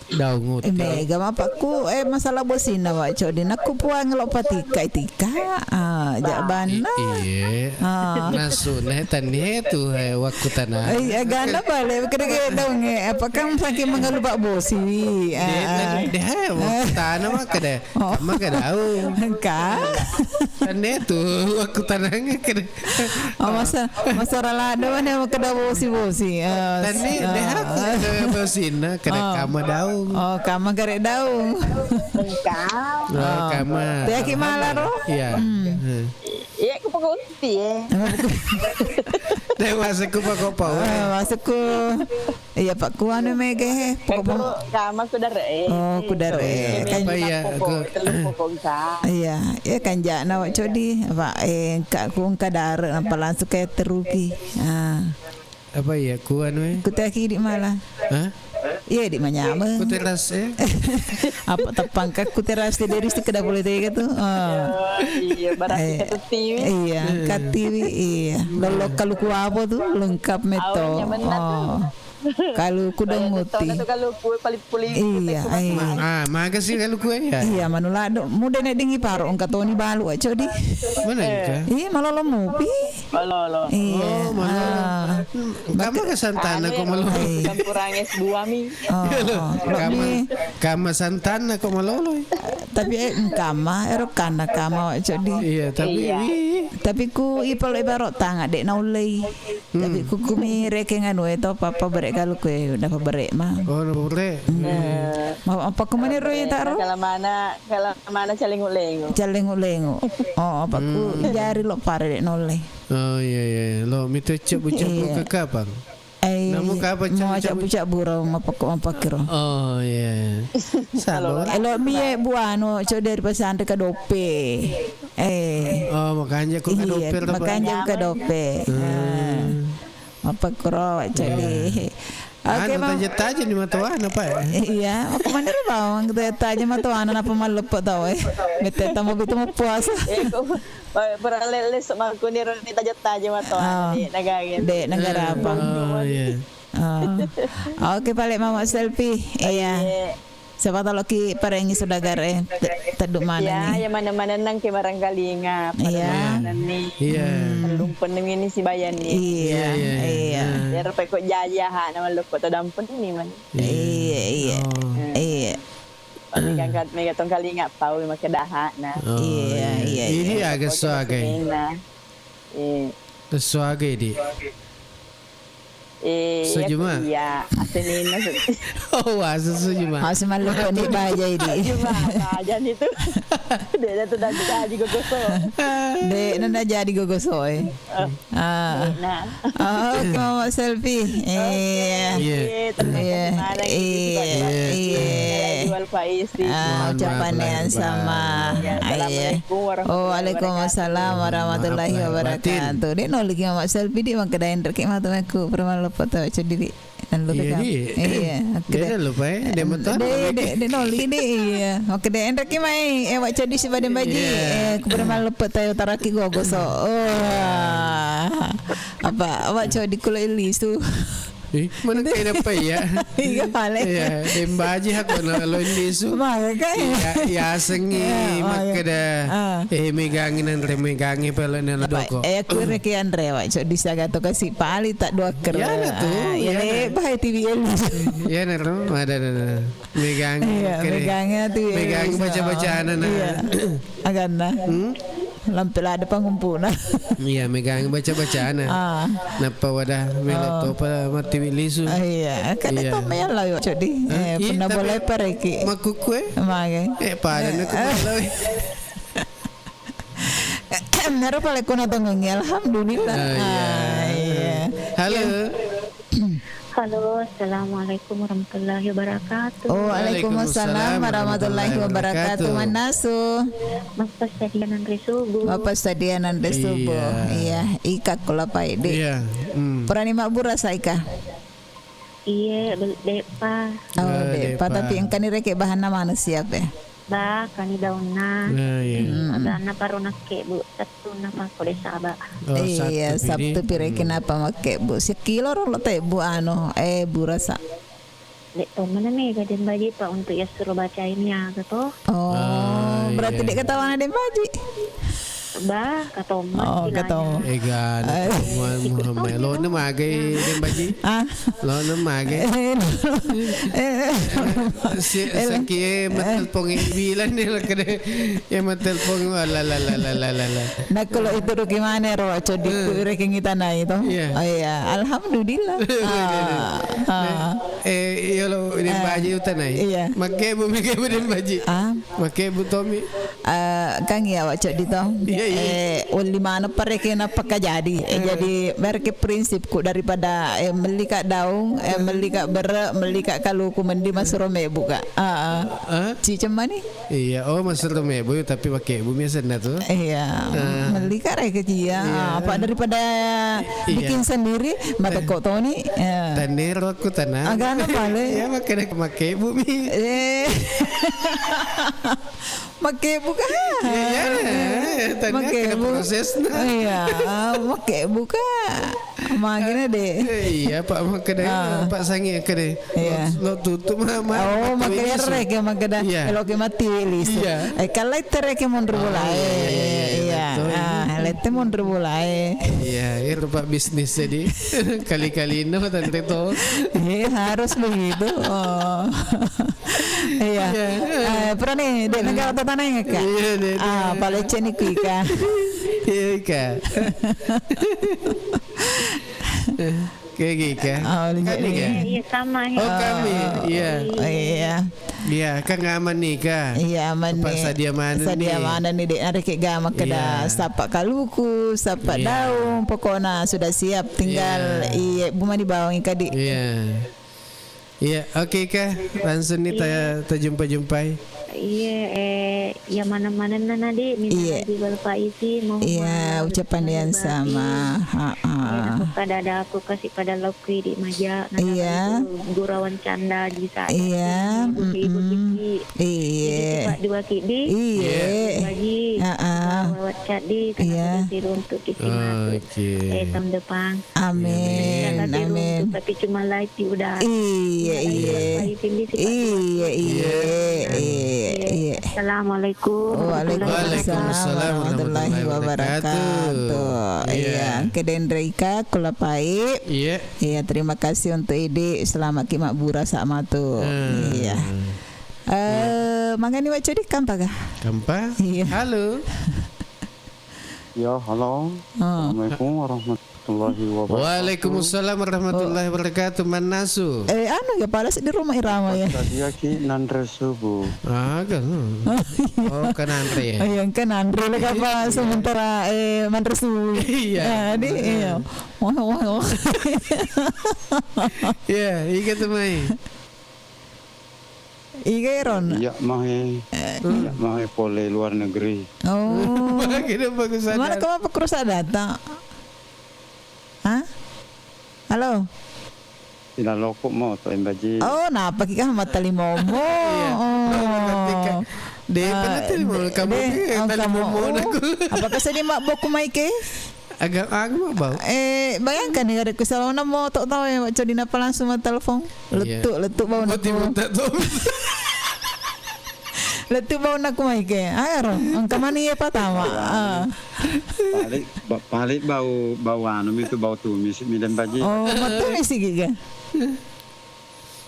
Daung utu. Eh, mega mapakku, eh, masalah bosinna, Wa, Codi. Nakku puang lo patika, tika. Ah, ja banna. Iye. Ah. Maksudnya tania tu, eh, waktu tanah. Eh, agana bale, kira-kira daung, eh, apakah saking mengelupak bosi, Wi? Ah, deh, waktu tanah mah kada, mah kada daung. Engka. Tania tu, waktu tanahnya kada. Oh, masa, masa ralado mana makkeda bosi-bosi. Ah, tadi deh aku ke bosinna, kada kama daung. Oh, kama gare daung. Engka. Oh, kama. Teki malaro? Iya. Hmm. Iya, ku pakunti, eh. Deh, masuk ku pakopa, weh. Ah, masuk ku. Iya, Pak, ku anu mega, he. Pokok-pokok. Kama ku dare, eh. Oh, ku dare. Iya, kan apa iya, pokok, ku telur pokok bisa. Iya, iya kan jana, Wa, Codi. Apa, eh, engka ku engka dare, apa langsung kayak teruki. Ah. Apa iya, ku anu, eh? Ku teki di malah. Hah? Iya, di manyameng. Ku teras, eh. Apa tepangka ku teras di dari kada boleh tega tu. Oh. Iya, berarti Eh, kata tiwi. Iya, angkat tiwi, iya. Lolo kaluku apa tu? Lengkap meto. Awalnya benar tu. Oh. Kaluku dong uti. Kalau kue paling puli. Iya, iya. Ma-, ah, maga sih kaluku ya? Iya, manula do. Muda nek dingi paro engka toni balu aco di. Mana engka? Iya, malolo mupi. Malolo. Iya. Oh, malolo. Ah. Kamu ke Santana kok malolo? Iya. Campuran es buah mi. Oh, oh. Kama, kama Santana kok malolo? Tapi eh, kama, ero kana kama aco di. Iya, tapi tapi ku ipalo ibaro tanga de naulei. Tapi kukumi rekeng anu e to, papa bere kaluku e, udah pabere ma. Oh, udah pabere. Hmm. Ma apa kumane ro ya taro? Kalau mana, kalau mana calengu-lengu. Calengu-lengu. Oh, apa ku jari lo pare de nolle. Oh, iya, iya. Lo mito cebu-cebu ke kapang? Eh, namu kapa mau cabu-cabu? Cabu-cabu ro, mapako, mapakiro. Oh, iya. Sabar. Elo mie buano, co dari pesantren ke dope. Eh. Oh, makanja ku kadope. Iya, makanja ku kadope. Hmm. Ah. Mapakkuro jadi. Oke, anu, Mam. Taja-taja ni matoana, Pak, eh? Iya, aku mana ro bawang taja-taja matoana napa malleppe tau, eh. Mette tamu bitu mau puasa. Eh, kok, Pak, pura lele semakuni ro ni taja-taja matoana. Oh. Di negara. De negara apa? Oh, iya. Oh. Oke, pale Mama Selfie. Iya. Iya. Siapa tahu lagi parengi saudagar, eh, te-, teddu maneng. Ya, ya mana-mana nang ke marangkalinga, pada iya. Mana ni. Iya. Hmm. Tellung penneng ini si bayan ni. Iya, iya, iya, iya. Iya. Biar pe kok jaji aha nama lo kok tedampen ni man. Iya, iya. Oh. Iya. Mega, mega tongkalinga pau make daha na. Oh, iya, iya, iya. Ini agak so agak. Iya. Agak so agak di. Eh, sejuma? Iya, asenina. Oh, asa sejuma. Asa malu ni baja ini. Sejuma, baja ni tu. Dia dah tu dah jadi gogoso. De, nanda jadi gogoso, eh. Ah. Nah. Oh, oke, Mama Selfie. Iya. Iya. Iya. Iya. Iya. Jual Pak Isi. Ah, ucapan yang sama. Iya. Assalamualaikum warahmatullahi wabarakatuh. Oh, waalaikumsalam warahmatullahi wabarakatuh. Maaf lahir batin. Dek noliki Mama Selfie di mangkedain reki matu meku permalu foto cediri. Iya, di. Iya, oke. Dia dah lupa, eh. Dia betul. Dia, dia, dia noliki di, iya. Oke, dek endreki mai. Eh, wak cedi si badan baji. Iya. Eh, ku permalu foto taraki gogoso. Oh. Apa, awak cedi kulo ilisu. Eh, mana kena apa ya? Iya, pale. Iya, dembaji hako na lo lisu. Maka kan. Iya, iya, sengi makkeda. Ah. Eh, megangi nang re megangi pale na doko. Eh, aku reke Andre, wak, cok disaga to kasi pali tak dua kere. Ya, na tu, ah, ya, ya, na. Bahai T V L. Ya, na, ro. Ada, ada, ada. Megang, iya, kere. Megang atu, iya, megang baca-bacana, nah. Iya. Aganna. Hmm? Lampe lada pangumpuna. Iya, megang baca-bacana. Ah. Nappa wadah melo topa mati lisu. Ah, iya. Kan itu melo yo, codi. Hah? Eh, iya, pernah tapi boleh pereki. Makkukue? Mage. Eh, pada nak melo. Naro pale kono tongengi, alhamdulillah. Ah, iya. Ah, iya. Halo. Iya. Halo, assalamualaikum warahmatullahi wabarakatuh. Oh, waalaikumsalam warahmatullahi wabarakatuh. Mannasu. Mappasadia nanre subuh. Mappasadia nanre subuh. Iya. Iya, ika kula pai di. Iya. Hmm. Purani mabbura saika. Iya, bel-, depa. Oh, eh, depa. Depa. Tapi engkani reke bahanna mana siap ya? Ba, kani daunna. Nah, iya. Hmm. Aganna paro nakke, Bu. Sabtunna pako de saba. Oh, iya, Sabtu piri. Sabtu pire kenapa make, Bu? Sekilo ro lo te, Bu, anu, eh, burasa. Dek tomana mega dembaji, Pak, untuk ya suruh baca ini aga to. Oh, ah, berarti iya. Dek ketawana dembaji. Ba, katomma. Oh, istilahnya. Katomma. Ega, eh. Katomma, Muhammad. Lo ne magai dembaji. Ah. Lo ne magai. Eh, eh. Si, eh, sakie matelpon bilang dia lah kena. Ya matelpon, la, la, la. Nah, kalau itu rugi mana ro, codi ku rekengi tanai to. Iya. Oh, iya. Alhamdulillah. Ah, ah. Eh, iya lo dembaji utanai. Iya. Make bu, make bu dembaji. Ah. Make bu Tommy. Eh, kang iya, wak, codi to. Iya, Eh, welli maneng parekena pakkajadi. Eh, jadi, mereke prinsipku daripada, eh, melli ka daung, eh, melli ka bere, melli ka kaluku, mending masuro mebbu ka. Ah, ah. Hah? Ciceng mani? Iya, oh, masuro mebbu, tapi pakai bumi senna tu. Iya, ah, melli ka reke cia. Iya. Ah, apa daripada, iya, bikin sendiri, mata kok toni. Eh. Tanero aku tanah. Agana pale. Iya, makanya pakai bumi. Eh. Makkebbu ka. Iya, iya, tadi ada prosesna. Iya, makkebbu ka. Magina de. Iya, Pak, makkeda, ah, Pak Sangi, makkeda. Iya. Lo, lo tutup, ma-, ma-, oh, makkeda reke, makkeda. Iya. Lo ke mati lisu. Iya. Eh, kalau itu reke mundur bola, iya, iya, iya, iya, iya, betul. Ah, lette mundur bola, eh. Iya, itu Pak bisnis jadi. Kali-kali no, tante to. Eh, harus begitu. Oh. Iya. Iya. Eh, pura ni, dek, negara tatanai ka? Iya, dek, ah, dek. Paleceni kui ka. Iya, ka. Kayak gini ka. Oh, kami ka? Iya, sama, ya. Oh, kami. Iya. Iya. Iya, kan aman nih, ka? Iya, aman nih. Sadia mana nih? Sadia mana nih, dek? Ada kayak gama keda, iya, sapa kaluku, sapa, iya, daun, pokoknya sudah siap. Tinggal, iya, buma di bawang kadi. Iya. Iya, oke, Kak. Langsung nih, iya, ta-, tajumpa-jumpai. Iya, eh, ya mana-mana nana, Dek. Minta, iya, lagi Bapak isi, mohon, iya, maaf, ucapan yang sama. Ha-ha. Iya, aku kada ada, aku kasih pada lokui di maja. Nana, iya, itu gurauan canda di saya. Iya, ibu-ibu, mm-mm, kiki. Iya. Jadi, cepat dua kidi. Iya. Bagi. Ha-ha. Lewat cadi, karena, iya, sudah tiru untuk kisi masuk. Oke. Eh, tahun depan. Amin, amin. Tapi cuma live di udara. Iya, iya. Iya, iya, iya. Assalamualaikum. Waalaikumsalam warahmatullahi wabarakatuh. Iya, kedenrika kulapai. Iya. Iya, terima kasih untuk idi. Selamat ki mabbura sama tu. Hmm. Iya. Eh, mangani wacodi kampa kah? Kampa? Iya. Halo. Ya, halo. Ah. Assalamualaikum warahmatullahi wabarakatuh. Waalaikumsalam warahmatullahi wabarakatuh. Mannasu. Eh, anu ya, pala di rumah irama ya. Tadi ki nanre subuh. Ah, kan. Oh, kan anre ya. Iya, kan anre le kapa sementara, eh, manre subuh. Iya. Ah, di, iya. Wah, wah, wah. Iya, iya tu mai. Iga ero na? Iya, mahe. Eh. Iya, mahe pole luar negeri. Oh. Makin bagus ada. Mana kamu apa kerusak data? Hah? Halo? Sila loko mo to embaji. Oh, napa ki kah mata limomo? Iya. Oh. Ngerti, Kak. Deh, ah, pernah tadi mau de-, kamu de-, ke oh, tali kamu, momo oh, aku. Apakah saya di mabok kumai ke? Aga, aga mabau. Eh, bayangkan nih, ada kesalahan moto tau ya, Codi, napa langsung mau telepon? Iya. Letuk, letuk bau nak. Mati mutak tuh. Letuk bau nak mai ke. Ayo, engka mani ya pertama. Ah. Paling, ba-, paling bau, bau anu itu bau tumis, midem baji. Oh, matumis sih, Giga.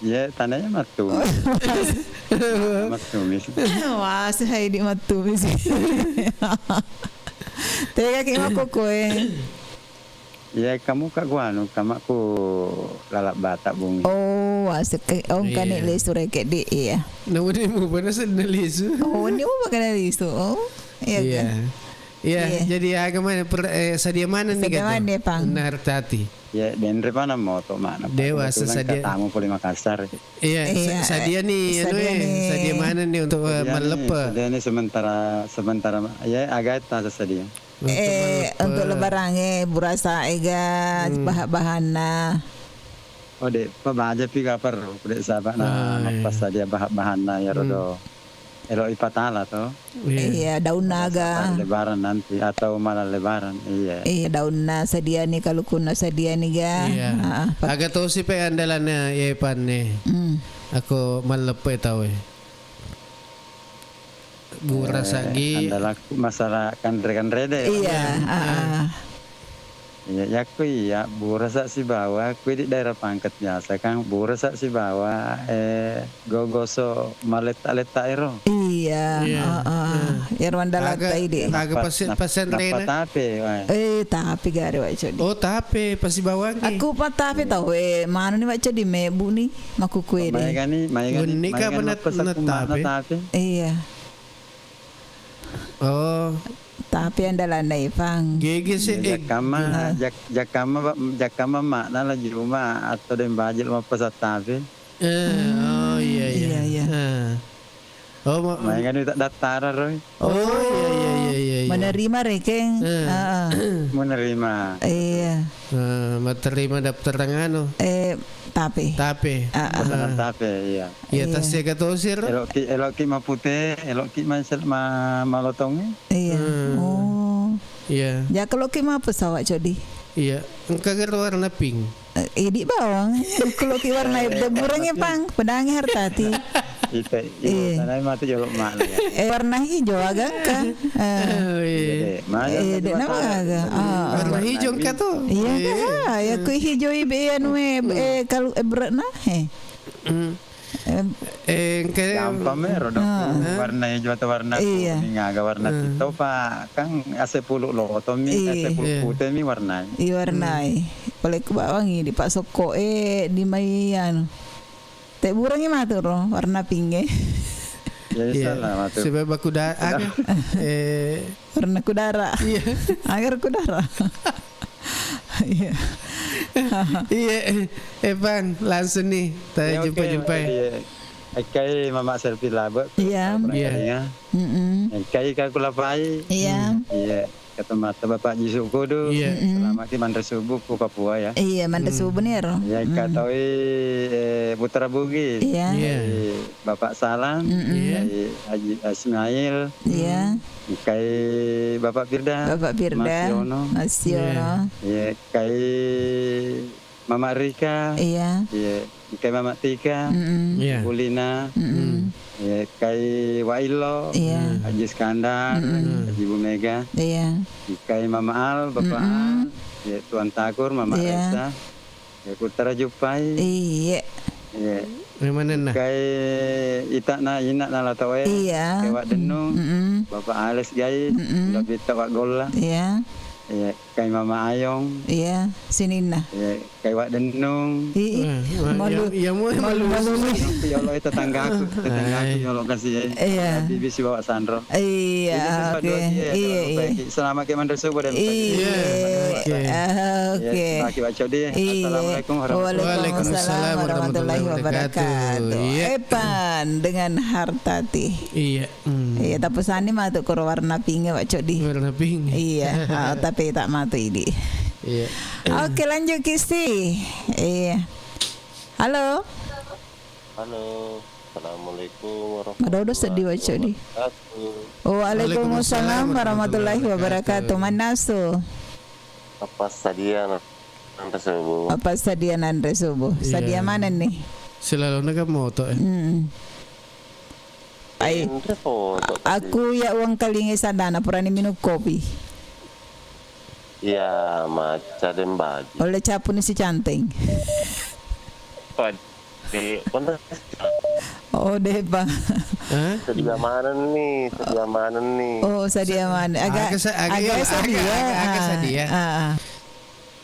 Iya, tanahnya matu. Matu, mis. Wah, si Haidi matu, mis. Tega ki mako koe. Iya, kamu kak gua anu, kamakku lalap Batak bungi. Oh, asik. Oh, kan, iya, lesu reke di, iya. Nah, udah mau bener sih, udah lesu. Oh, ini mau makan lesu. Oh, iya, iya, kan? Iya, iya, jadi agama per-, eh, sadia mana nih, sadia mana, Pang? Nartati. Ya, denre mana moto mana, Pak. Dewa, kebetulan sesadia. Katamu pole Makassar. Iya, iya, sa-, sadia nih, anu, sadia eh, nih. Sadia mana nih untuk, eh, sadia nih, melepe? Sadia nih sementara, sementara, ya, agak tasa sadia. Untuk, eh, melepe. Untuk lebaran, eh, burasa ega, hmm, bahan-bahanna. Oh, dek, pa baja pi kaper, dek, sahabat, nah, ah, iya, mappas sadia bahan-bahanna, ya, hmm, rodo. Elo ipatala to. Iya. Iya, daun naga. Lebaran nanti atau malam lebaran, iya. Iya, daunna sadiani, kalukunna sadiani ga. Iya. Heeh. Aga tosi pe andalanna, iya, panne. Hmm. Aku malleppe tau e. Gura, eh, sagi. Andalaku masalah kanre-kanre de. Iya, iya, heeh. Iya, yakku iya, burasa sibawa, kui di daerah Pangkep biasa kan, burasa sibawa, eh, gogoso maletta-letta ero. Iya, iya, heeh. Iya. Iyaro andalatta idi. Aga pase-, nappa-, pasenrena? Nappa tape, wah. Eh, tape gare, wah, Codi. Oh, tape, pasibawang ki. Aku pa tape tau, eh, manu ni, wah, Codi, mebu ni, makukue de. Maegani, maegani, wenni ka maegani pena-, nappa sakku mana tape? Tape. Iya. Oh. Tapi andalanna Ipang. Gege se, eh. Jakkamma, jak-, jakkamma, jakkamma makna la juma atau deng baji lo mappasang tapi. Eh, oh, iya, iya. Iya, iya. Eh. Oh, ma-, Main kan tak daftar, Roy. Oh, iya, iya, iya, iya, iya. Menerima rekeng. Eh. Heeh. Menerima. Iya. Eh, menerima daftar anu. Eh, tape. Tape. Ah, ah. Pesanan tape, iya. Iya, iya. Tas siaga tosi, Ro? Eloki, eloki mapute, eloki ma-, ma-, malotong. Iya. Hmm. Oh. Iya. Jaka loki ma pesawat, Codi? Iya. Engka gero warna pink. Eh, idi bawang. Engka loki warna, eh, burangi warna pink. Pang, pedangi Hartati. Ita, iya, iya. Tanai mati jolok mana ya? Eh, warna hijau aga engka. Eh. Oh, iya. Iya, deh. Mana eh, tadi dek nama masalah? Aga. Ah. Warna hijau engka tuh. Iya, iya. Kan? Ya, kui hijau ibe anu, eh, eh, kalau, eh, berat nah, eh. Hmm. Em. Eh, engka gampang mero dong. Ah. Warna hijau atau warna, iya, kuning, aga warna, iya, kitopa. Kan ase pulu loto mi, iya, ase pulu, iya, pute mi warnai. Iya, warnai. Hmm. Pale ku bawang idi, Pak Sokko, eh, di mai anu. Te burangi matu ro, warna pink e. Ya, iya, salah matu. Sebab aku da-, sudah. Aga, eh, warna kudara. Iya. Agar kudara. Iya. Iya, eh, Bang, langsung nih, kita jumpa-jumpa. Iya, oke, iya. Ekkai Mama Selfie Labe, iya, Mama, iya, Kalinga. Mm-mm. Ekkai Kakulapai. Iya. Hmm. Iya, kata mata Bapak Jisu Kudu. Iya. Mm-mm. Selamat ki manre subuh ku Papua ya. Iya, manre subuh nih, Ro. Iya, mm, katoi, eh, Putra Bugis. Iya. Iya. Ekkai Bapak Salam. Mm-mm. Iya. Ekkai Haji Ismail. Iya. Ekkai Bapak Firda. Bapak Firda. Mas Yono. Mas Yono. Iya. Iya, ekkai Mama Rika. Iya. Iya, ekkai Mama Tika. Mm-mm. Iya. Bulina. Mm-mm. Iya, ekkai Wa Illo. Iya. Haji Iskandar, mm-mm, Haji Bu Mega. Iya. Ekkai Mama Al, Bapak, mm-mm, Al. Iya, Tuan Takur, Mama, iya, Resa. Iya, Putra Jupai. Iya. Iya. Ekkai itana, inana La Toe. Iya. Ekkai Wa Dennung. Mm-mm. Bapak Ales Gai. Mm-mm. Uda Pitta Wa Golla. Iya. Iya. Ekkai Mama Ayong. Iya, sininna. Iya, ekkai Wa Dennung. Ih, eh, malu, iya, iya, malu, malu, malu, malu. Yolo, eh, tetanggaku, tetanggaku, eh, yolo kasih, eh. Iya. Jadi bisi bawa sanro. Iya, jadi, oke. Iya, iya. Selamat ki manre subuh dan, iya, oke. Iya, oke. Iya, terima kasih, Pak Codi. Iya. Assalamualaikum warahmatullahi wabarakatuh. Waalaikumsalam warahmatullahi wabarakatuh. Iya. Epan dengan Hartati. Iya. Hmm. Iya, tapi sani matu koro warna pink ya, Pak Codi. Warna pink. Iya, ah, tapi tak matu idi. Iya. Oke, lanjut, Kisti. Iya. Halo. Halo. Assalamualaikum warahmatullahi wabarakatuh. Madodo sedih, Pak Codi. Waalaikumsalam. Waalaikumsalam warahmatullahi wabarakatuh. Mannasu. Apa sadia nanre subuh? Apa sadia nanre subuh? Iya. Sadia mana nih? Selalu naga moto, eh. Mm. Ai, aku ya uang kalinge sadana purani minum kopi. Iya, maca deng baji. Oleh capu ni si canteng. Pad-, di, mana? Oh, deh, Bang. Hah? Sedia mana nih? Sedia mana nih? Oh, sedia mana? Agak, agak sa-, agak, agak iya, sadia. Agak, agak, agak sadia. Ah, ah.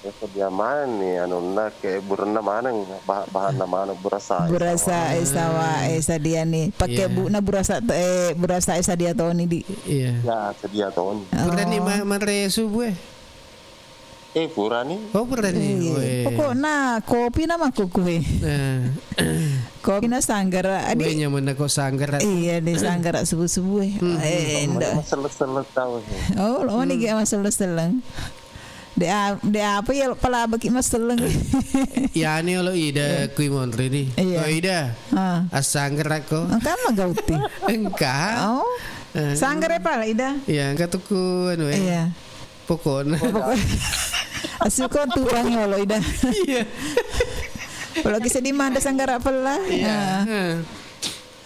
Ya, sedia maneng ni anunna, ke burenna maneng, bah-, bahanna maneng, burasa, burasa, eh, sawa, eh, sadia ni. Pake, iya, buna burasa, eh, burasa, eh, sadia toni di. Iya. Ya, sedia toni. Oh. Purani ma-, manre subuh, eh? Eh, purani. Oh, purani. Iya. Oh, iya. Pokokna kopi nama kuku, eh. Nah. Kopi na sanggara, adi. Weh, nyamanna ko sanggara. Iya, di sanggara subuh-subuh, eh. Hmm. Eh, nda. Maseleng-seleng tau, eh. Oh, lo ni, hmm, ge maseleng-seleng. De a-, de apa ya, palabaki maselleng. Ya, ni olo Ida, eh, kui monri ni. Iya. Oh, Ida. Ah. Assanggerak ko. Engka magauti. Engka. Oh. Eh. Sanggere pala, Ida. Iya, engka tuku anu, eh. Iya. Pokokna. Pokokna. Asuko tuang ya olo, Ida. Iya. Kalau kisah di mana sanggara pala. Iya. Ah. Eh.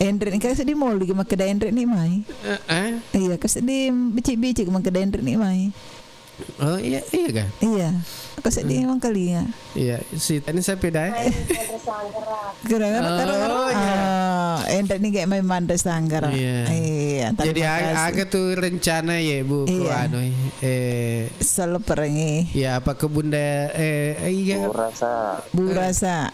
Enre ni, kasi di mall di makkeda enre ni mai. Eh, eh? Iya, kasi di bicik-bicik makkeda enre ni mai. Oh, iya, iya kan? Iya. Aku sedih, hmm, emang kali ya. Iya, si tadi saya beda, eh. Gara-gara, oh, gara-gara, iya, ah, entar ni kayak main manre sanggara. Iya. Iya, jadi terima kasih. Aga tuh rencana ya, Bu, iya, anu, eh, seleperengi. Ya, apa ke Bunda, eh, iya. Burasa. Burasa.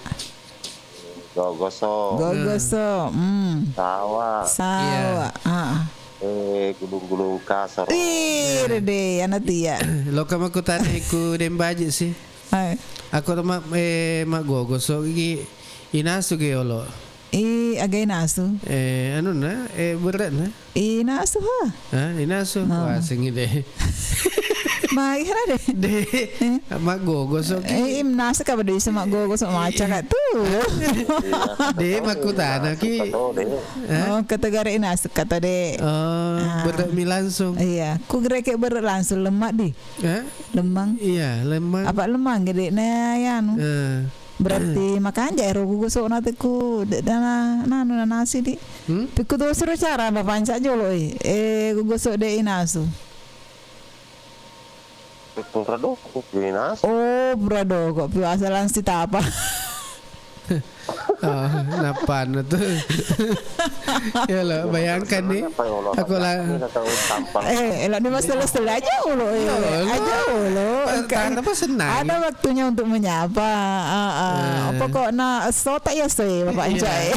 Gogoso. Gogoso, hmm. Sawa. Sawa, iya, ah. Eh, gulung-gulung kasar. Ih, rede, ana tia. Loka makkutana ku Dembaji sih. Hai. Aku ma, eh, maggogo so gi inasu ge olo. I, aga inasu? Eh, anu na, eh, berat na. Inasu ha. Hah, inasu? Oh. Wah, sengi deh. Mai hana deh. Deh, maggogo so ki. Eh, im nasu ka pada bisa maggogo so maca ka tu. Deh, makkutana ki. Hah? Oh, kategori inasu kata deh. Oh, ah, berat mi langsung. Iya, ku gereke berat langsung lemak di. Eh? Lemang. Iya, lemang. Apa lemang gede na yanu. Eh. Berarti makanja ero gugosok na teku de-, dana nanu na nasi di. Hmm? Pikku tu suruh cara bapanca jolo eh. Eh, gugosok de inasu. Pura doko pi nasu. Oh, pura doko pi asal sitapa. Oh, nappa anu tu. Ya lo, bayangkan nih. Aku lah. Eh, elak ni masalah sela aja ulo, eh. Iya, aja ulo. Apa senang? Ada waktunya untuk menyapa. Ah, ah. Eh. Apa kok na sota ya soe Bapak Encai.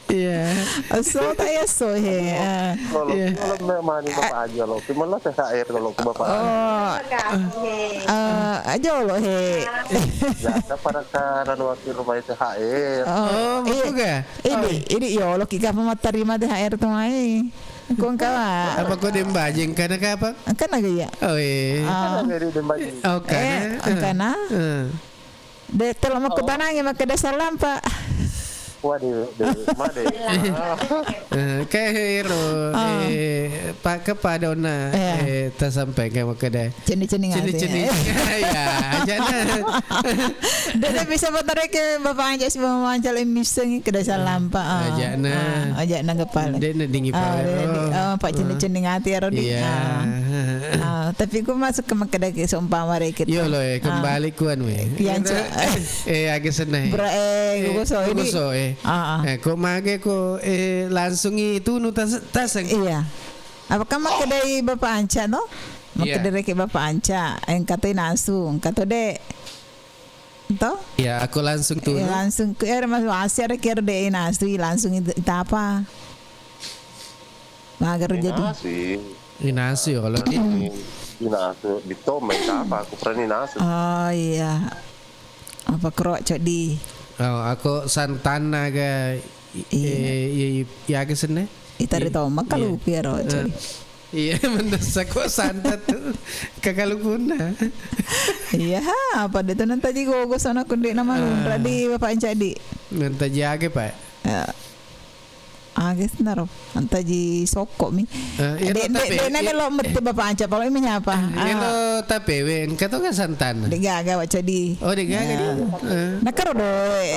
Iya. Esso ta esso he. Iya. Kalau, kalau memang ini Bapak aja lo, gimana T H R kalau ke Bapak? Oh. Eh, aja lo he. Biasa pada karena wakil rumah T H R. Oh, iya. Ini, ini yo lo kita apa mau terima T H R tuh mai. Kong kawa. Apa kau dembajeng kana kapa? Kana gaya. Oh, iya. Ah. Kana gaya dembajeng. Oh, kana. Eh, kana. Eh. De, telo makkutanangi makkeda sallampa. Waduh, de, made. Eh, kae ero, eh, pa-, kepada onna, eh, tasampaikan makkeda. Cendi-cendi ngati. Cendi-cendi. Ya, ajana. De, de, bisa motoreke Bapak Anja si Mama Anja le misseng keda sallampa. Ah. Ajana. Ah, ajana kepala. De, ne dingi pa ero. Ah, Pak cendi-cendi ngati ero di. Iya. Ah. Ah, tapi ku masuk ke makkeda ke seumpama reke. Iya lo, eh, kembali ku anu, eh. Iya, eh, aga senna, eh. Bra-, eh, gogosok, ini. Gogosok, eh. Ah, ah. Eh, ko mage ko, eh, langsungi tunu tas-, taseng. Iya. Apakah makkedai Bapak Anca to? Iya. Makkeda reke Bapak Anca, engka to inasu, engka to de. To? Iya, aku langsung tunu. Iya, langsung ke, eh, mas-, masih ada kira de inasu, langsung itu, itu apa? Mager jadi. Inasi. Inasi ya kalau di. Inasi. Di Tom main apa? Aku pernah inasi. Oh iya. Apa kro codi? Oh, aku santanna ga, iya, eh, iya, iya, iya, ke sene? Itari Tom, maka lupa ya, ro, codi. Iya, mendesak kok santat tuh. Kakak lu guna. Iya, apa dia tuh nanti gogo sana kunde nama lunra di Bapak Encadi. Nanti jage, Pak. Ya. Ages naro, antaji sokko mi. Eh, iya, de, de, tapi, de, nage lo mette Bapak Anca, palo menyapa. Eh, iya, lo tapewe, engka to ka santan. De gaga wa cedi. Oh, de gaga di. Eh. Nakaro do,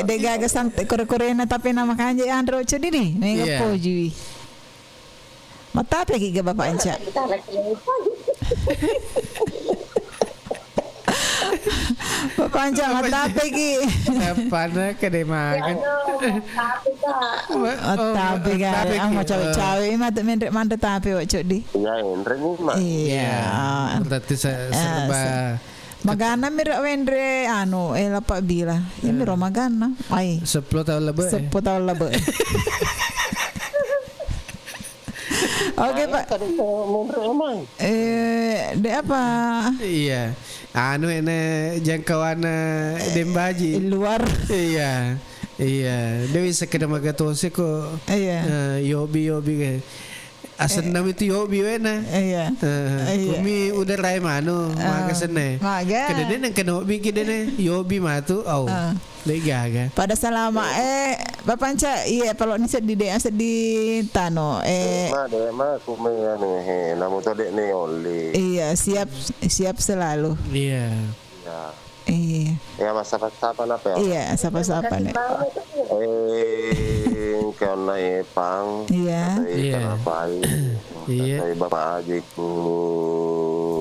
de gaga sant-, kore-korena tapi nama kanje anro cedi di. Mega poji. Matape ki ga Bapak Anca. Bapak Anca matape ki. Pada kede makan. Matape ka. Matape ki. Ah, mau cawe-cawe mate menre manre tape wa codi. Iya, enre ni, Mak. Iya. Berarti se-, serba magana mira wenre anu, eh, lapa bila. Ya miro magana. Ai. Sepuluh tahun lebih. Sepuluh tahun lebih. Oke, Pak. Tadi ke Munri emang. Eh, de apa? Iya. Anu ene jangkauan, eh, Dembaji. Luar. Iya. Iya. De bisa kena magatose ko. Iya. Eh, yobi, yobi ke. Asenna itu yobi wena. Iya. Eh, iya. Kumi udah rai mano, maga senne. Maga. Kena de nang kena hobi ki de ne, yobi matu. Au. Ah. De gaga. Pada salama, eh, Bapak Anca, iya, palo ni seddi de, seddi tano, eh. Ma, de, ma, aku me, anu, he, namu to de ne oli. Iya, siap, siap selalu. Iya. Iya. Iya. Ya, mas, sapa-sapa napa ya? Iya, sapa-sapa ne. Eh, engka onna Epang. Iya. Iya. Iya. Bapak Aji ku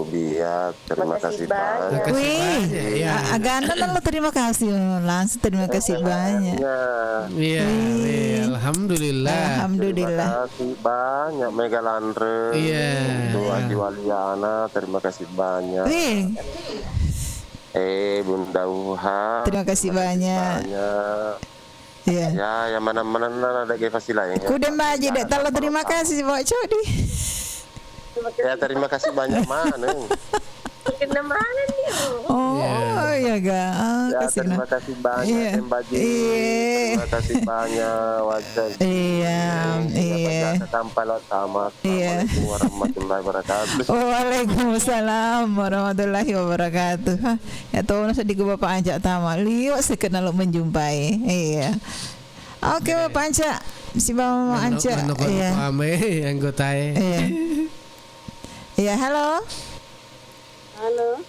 biak. Terima kasih banyak. Wih, agana lo terima kasih, langsung terima kasih banyak. Iya, alhamdulillah. Alhamdulillah. Terima kasih banyak Mega Lanre. Iya. Untuk Aji Waliana, terima kasih banyak. Wih. Eh, Bunda Uha. Terima kasih banyak. Iya. Ya, ya, mana-mana na ada ge pasti lain, ya. Ku de' mbaji de' talo terima kasih, Pak Codi. Ya, terima kasih banyak, maneng. Kena maneng nih. Oh, iya ga. Ah, ya, kasih terima kasih banyak, iya. Terima kasih banyak, Wajar. Iya, iya. Tanpa lo sama. Iya. Assalamualaikum warahmatullahi wabarakatuh. Waalaikumsalam warahmatullahi wabarakatuh. Hah, ya, tolong sedikit Bapak ajak tama. Liwat sedikit nalo menjumpai. Iya. Oke, Bapak Anca. Sibawa Mama Anca. Iya. Ame, anggota e. Iya. Iya, halo. Halo.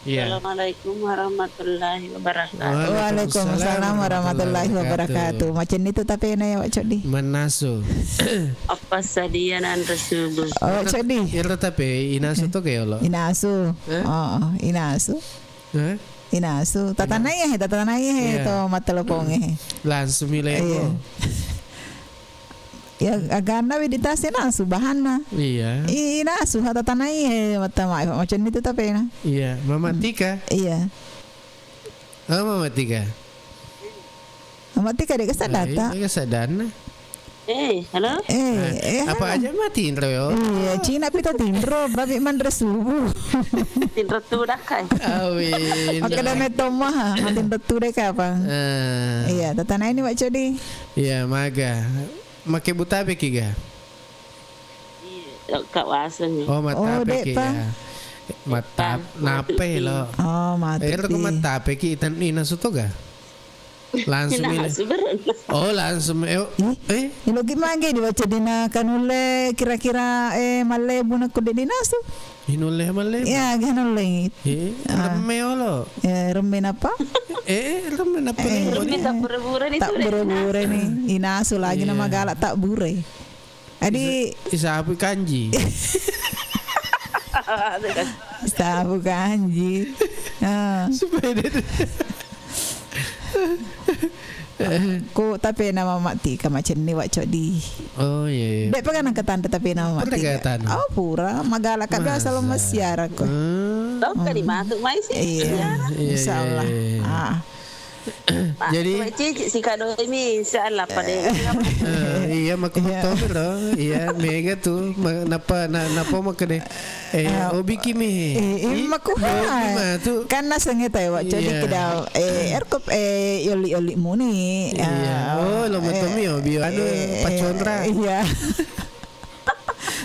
Iya. Assalamualaikum warahmatullahi wabarakatuh. Waalaikumsalam warahmatullahi wabarakatuh. Macam itu tapi enak ya, Wak Codi. Menasu. Apa sadia nanre subuh? Oh, Codi. Ira tapi inasu to ke yolo. Inasu. Eh? Oh, inasu. Eh? Inasu. Tatanai he, tatanai he to mattelepong he. Langsung milih. Iya. Ya, aganna meditasi nasu bahanna. Iya. I-, inasu ha tatanai he, mattama macam itu tapi na. Iya, Mama Tika. Iya. Oh, Mama Tika. Mama Tika de' kesadata. Iya, kesadana. Eh, halo? Eh, eh, apa halo. Aja mati tinro yo? Iya, Cina pita tinro, babi manre subuh. Tinro tu dakai. Awin. Oke, dah metoma ha, tinro tu deh kapang. Eh. Iya, tatanai ni, Wak Codi. Iya, maga. Make butabe ki ga? Iya, Kak Waseng. Oh, matape ki ya. Matap, nape lo? Oh, matape. Ero ko matape ki itan inasu to ga? Langsung ini. Oh, langsung eh. Eh? Ilo ki mangge diwaca dina kanulle kira-kira eh mallebu nakku de dinasu. Inulle mallebu. Ya, kanulle. Eh, remme olo. Ya, remme napa? Eh, remme napa? Remme tak bure-bure ni. Tak bure-bure ni. Inasu lagi nama galak tak bure. Adi. Isa-, isapu kanji. Sapu kanji. Ah. Supaya dia tu. Ko tapi nama mati ka macenni, Wak Codi. Oh, iya, iya. Dek pakai nang ketanda tapi nama mati. Oh, pura. Magala ka biasa lo masiara ko. Hmm. Tau ka di matu mai sih. Iya. Iya, iya, iya. Insyaallah. Ah. Jadi, cici si kado ini, insyaallah pada. Eh, iya, maku betul lo. Iya, mega tu. Ma-, napa, na-, napa makkeda? Eh, obi kimi. Eh, eh, maku hai. Kan nasenge tai, Wak Codi keda, eh, erkop, eh, yoli-yoli muni. Iya. Oh, lo matomi obi anu, paconra. Iya.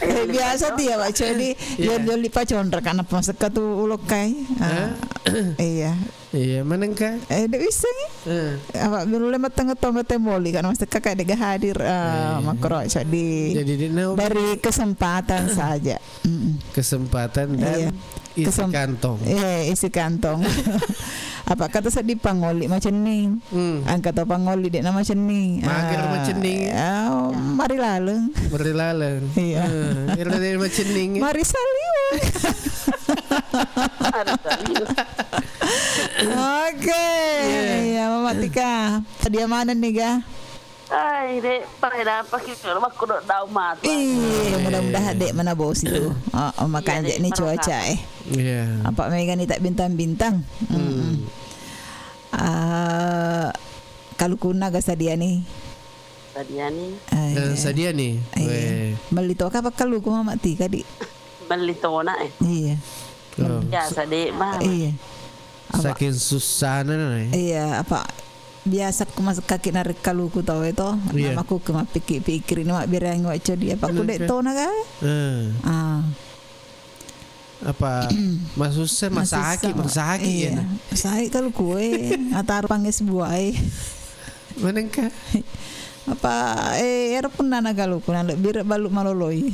Eh, biasa dia, Wak Codi. Iya. Yoli-yoli paconra, karena pasekka tu ulokai. Ah, iya. Iya, manengka? Eh, de' wissengngi. Eh. Apa, biru le mateng to mate moli, kan maksud kakak de' hadir, eh, makro, jadi, jadi de' na dari kesempatan saja. Mm-mm. Kesempatan dan isi kantong. Iya, isi kantong. Apa kata sedih pangoli macenning. Hmm. Angka to pangoli de' na macenning. Mager macenning. Ah, mari laleng. Mari laleng. Iya. Eh, ira de' macenning. Mari saliweng. Oke. Iya, Mama Tika. Tadi mana nih, ga? Ai, de', pada apa kita kalau makku dok daun mata. Iya, mudah-mudahan de' mana bos itu. Oh, oh, makanja ni cuaca eh. Iya. Apa mega ni tak bintang-bintang. Hmm. Ah, kalukunna ga sadia ni. Sadia ni. Eh, sadia ni. Melli to ka pakkaluku Mama Tika di. Melli tona eh. Iya. Biasa de' mah. Iya. Saking susahna na eh. Iya, apa biasa ku masuk kaki narik kaluku tau itu. Iya. Nama ku ke mappikir-pikir ini mak birangi, Wak Codi, apa ku de' tona ga? Eh. Ah. Apa masussa, masaki, masaki ya. Masaki kaluku e, ataru panges buah e. Manengka? Apa, eh, ero punna na kaluku na lebbi re balu maloloi.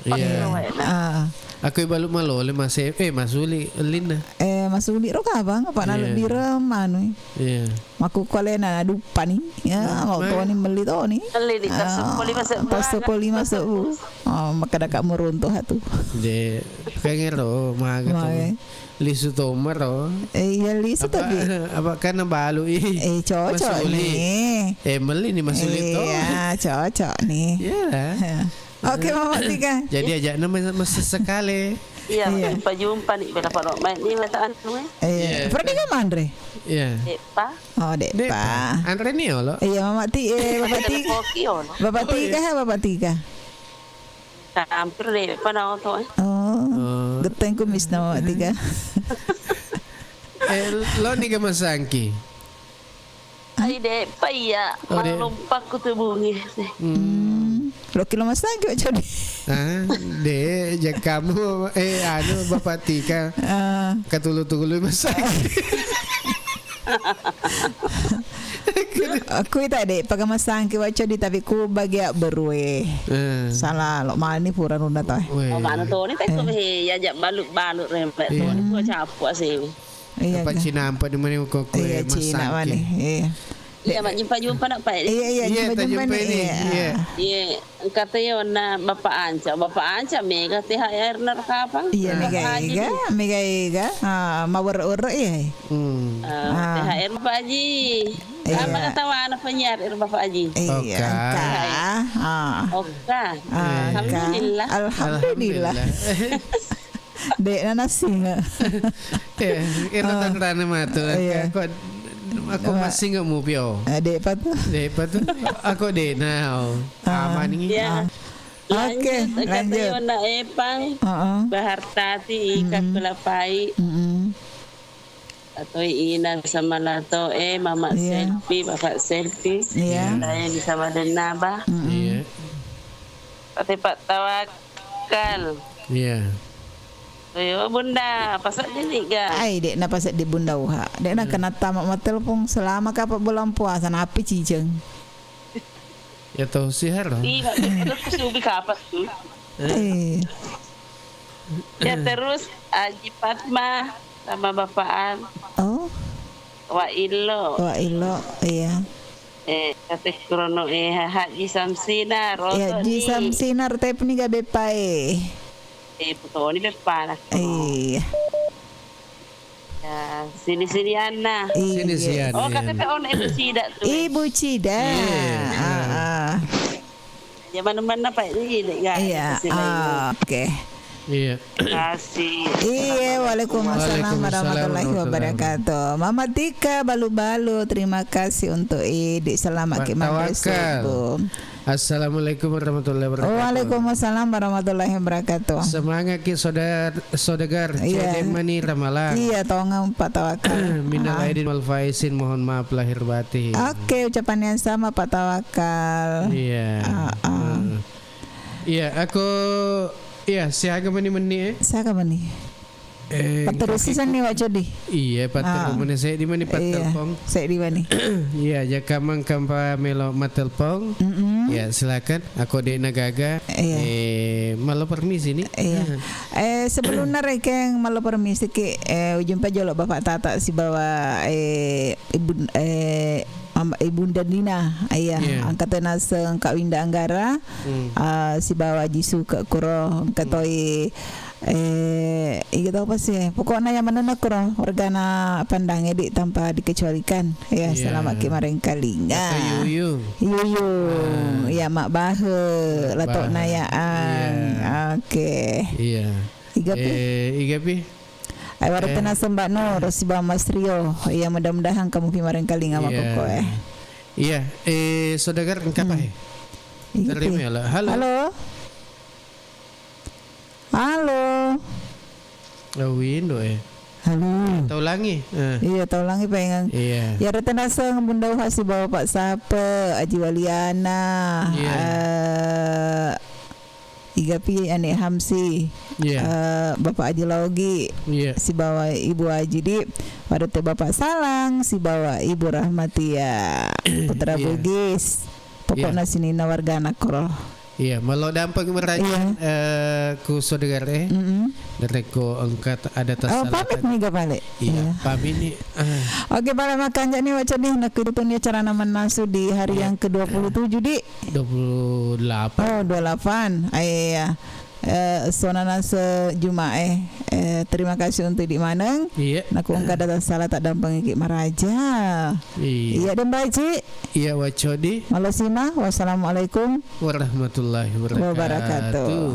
Iya, ya. Ah. Aku balu malole mase, eh, masuli ellinna. Eh, masuli ro kabang, apa na lebbi re manui. Iya. Makkukkualena naduppani, ya, mau toni melli toni. Melli di tasuppo lima sebbu. Tasuppo lima sebbu. Oh, makkeda ka muruntu hatu. De, kengero maga tu. Lisu tomaro. Eh, iya, lisu tapi. Apa kan balu i? Eh, cocok ni. Eh, melli ni masuli to. Iya, cocok ni. Iya. Oke, Mama Tika. Jadi aja nama sesekali. Iya, jumpa-jumpa ni, bela paro mai ni mata anu eh. Iya. Pernah ga manre? Iya. De'pa. Oh, de'pa. De'pa. Anre ni olo. Iya, Mama Ti-, eh, Bapak Ti-, Koki olo. Bapak Oh, Tika, iya. Ha, Bapak Tika. Hampir de'pa na oto, eh. Oh, Oh. Getteng kumis na Mama Tika. Eh, lo ni ke masangki? Ai, de'pa iya. Oh, de- Malompa ku tubungi. Hmm. Hmm. Lo kilo masangki, Codi. Ah, de, jakkamu, eh, anu, Bapak Tika. Ah. Katulu-tulu masangki. Aku ita de, paga masangki, Wa Codi, tapi ku bagia berue. Eh. Salah, lo mani pura nuna to, eh. Weh. Oh, manu to ni, tapi Eh. He, ya, jak balut-balut, rempet. Iya. To ni, ku capu asing. Iya, apa ga? Cina ampa di mana kok kue Iya, Cina masangki. Mani. Iya. Iya, mak jumpa-jumpa nak, Pak. Iya, iya, Iya, jumpa-jumpa tajumpa ni. Ini. Iya. Iya. Iya, kata ya warna Bapak Anca. Bapak Anca mega T H R ner kapang. Iya, Bapak mega Haji ega, ni. Mega ega. Ah, mau urut-urut ya. Hmm. Ah, Ah. T H R Bapak Haji. Iya. Apa kata wana penyiar Bapak Haji? Iya, Oka. Engka. Ah. Oka. Ah, Iya. Alhamdulillah. Alhamdulillah. Alhamdulillah. De'na nassinge. Eh, ero Ah. Tanrana matu. Iya. Aku, aku Ah. massinge mupi, oh. Ah, de'pa tu. De'pa tu. Aku de'na, oh. Ah. Aman ni. Ya. Ah. Oke, Lanjut, kata lanjut. Yona Epang, Heeh. Bahartati, Ika Mm-mm. Kulapai. Mm-mm. Atau Ina sama Lato, eh, Mama Iya. Selfie, Bapak Selfie. Iya. Saya bisa madenaba. Mm-mm. Iya. Tapi Pak Tawakal. Iya. Ayo, Bunda, paseddi ni ga? Ai, de'na paseddi Bunda Uha. De'na Hmm. kena tama mattelepon selama kapa bulan puasa, napi ciceng. Ya tau sihar. Iya, aku subi kapas tu. Eh. Eh. Ya, terus Aji Fatma sama Bapaan. Oh. Wa Illo. Wa Illo, iya. Eh, kate krono, eh, Haji Samsina, Roto Ya, Ji ni. Samsina, Rotep ni gabe pae. Eh, putoni beppana. Iya. Ya, sini-sini Anna. Iya. Sini si Anna. Oh, kata tak ono Ibu Cida tu. Ibu Cida. Iya. Ah, ah. Ya, mana-mana, Pak. Ini, ya, Iya, itu sih, ah, Ibu. Oke. Iya. Kasih. Iya, waalaikumsalam Waalaikumsalam warahmatullahi warahmatullahi wabarakatuh. Mama Tika, balu-balu, terima kasih untuk Idi. Selamat Pak ki mangga Tawakal. Subuh. Assalamualaikum warahmatullahi wabarakatuh. Waalaikumsalam warahmatullahi wabarakatuh. Semangat ki, saudar-, saudagar. Iya. Cedde mani ramalang. Iya, tongeng, Pak Tawakal. Minal Ah. aidin wal faizin, mohon maaf lahir batin. Oke, ucapan yang sama, Pak Tawakal. Iya. Ah, ah. Hmm. Iya, aku, iya, siaga mani meni, eh? Siaga mani? Eh, Patterusi engka senni, Wa Codi. Iya, patteru Ah. mani seddi mani Iya, pattelpong. Seddi mani. Iya, jaka mangkampa melo mattelpong. Mm-mm. Ya, silakan. Aku de'na gaga. Iya. Eh, malo permisi ni. Iya. Eh, sebelumna rekeng malo permisi ki, eh, ujung pajolo Bapak Tata sibawa, eh, Ibu, eh, Mama, Ibunda Nina. Iya, Iya. Angkatena seng Kak Winda Anggara. Hmm. Ah, sibawa Jisu ke kuro, engka Hmm. toi Eh, iga tau pasi, pokokna iya manenna kuro wargana Pandang, Edi, tanpa dikecualikan. Ya, Iya. Selamat ki marengkalinga. Atau Yuyu. Yuyu. Ah. Ya, Mak Bahe, Mak Latok Bahe. Nayaan. Iya. Oke. Iya. Iga pi? Eh, iga pi? Ai, warga Eh. Naseng Mbak Nur, sibawa Mas Rio. Iya, mudah-mudahan kamu pi marengkalinga Iya. makoko, eh. Iya, eh, saudagar engka apa, Hmm. eh? Iga Terima pi? Ya, lah. Halo. Halo. Halo. Oh, Window, eh. Halo. Tau langi, eh. Iya, tau langi pengen. Iya. Ya, rete naseng Bunda Uha sibawa Pak Sape, Aji Waliana, Iya. eh, Iga pi Ane Hamsi, Iya. eh, Bapak Aji Laogi, Iya. sibawa Ibu Aji di, waduh te Bapak Salang, sibawa Ibu Rahmatia, Putra Iya. Bugis. Pokokna Iya. sininna wargana koro. Iya, melo dampeng meraja, Iya. eh, ku saudagar, eh. Mm-mm. Narekko engka t-, ada Oh, tasalah pamit tadi. Niga balik. Iya, Iya. Pamit ni. Ah. Oke, bale makanjani, Wa Codi, nakku itu ni acarana mannasu di hari Iya. yang kedua puluh tujuh, di. Dua puluh delapan. Oh, dua puluh delapan. Ah, iya. Eh, sonana sejuma, eh. Eh, terima kasih untuk di maneng. Iya. Nakku engka ada tasalah taddampengiki maraja. Iya. Iya, Dembaji. Iya, Wa Codi. Malosima. Wassalamualaikum. Warahmatullahi wabarakatuh. Wabarakatuh.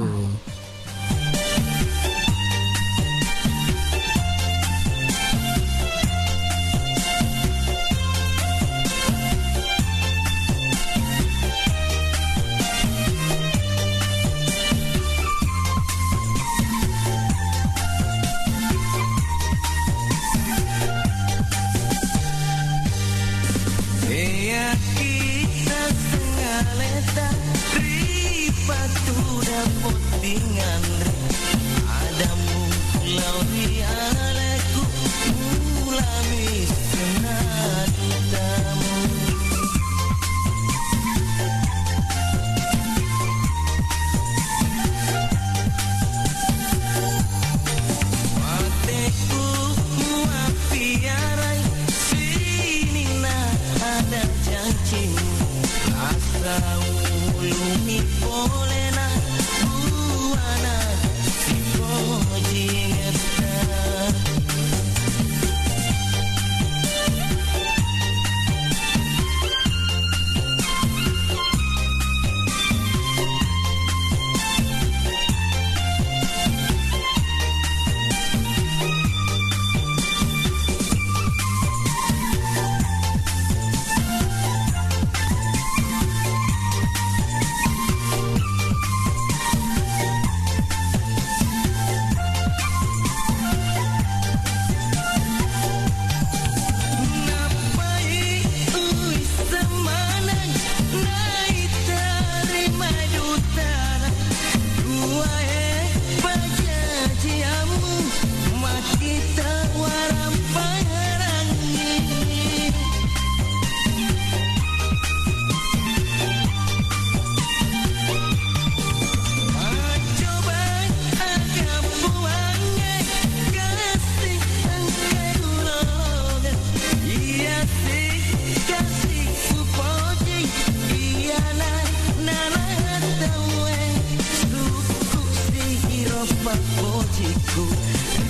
Pappojikku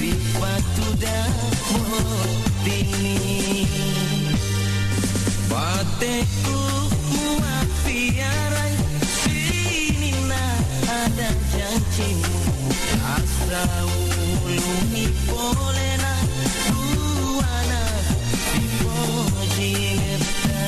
ripatuda bottini. Pateku muappiarai sininna ada jancimu. Asa uluni polena buana sipojingetta.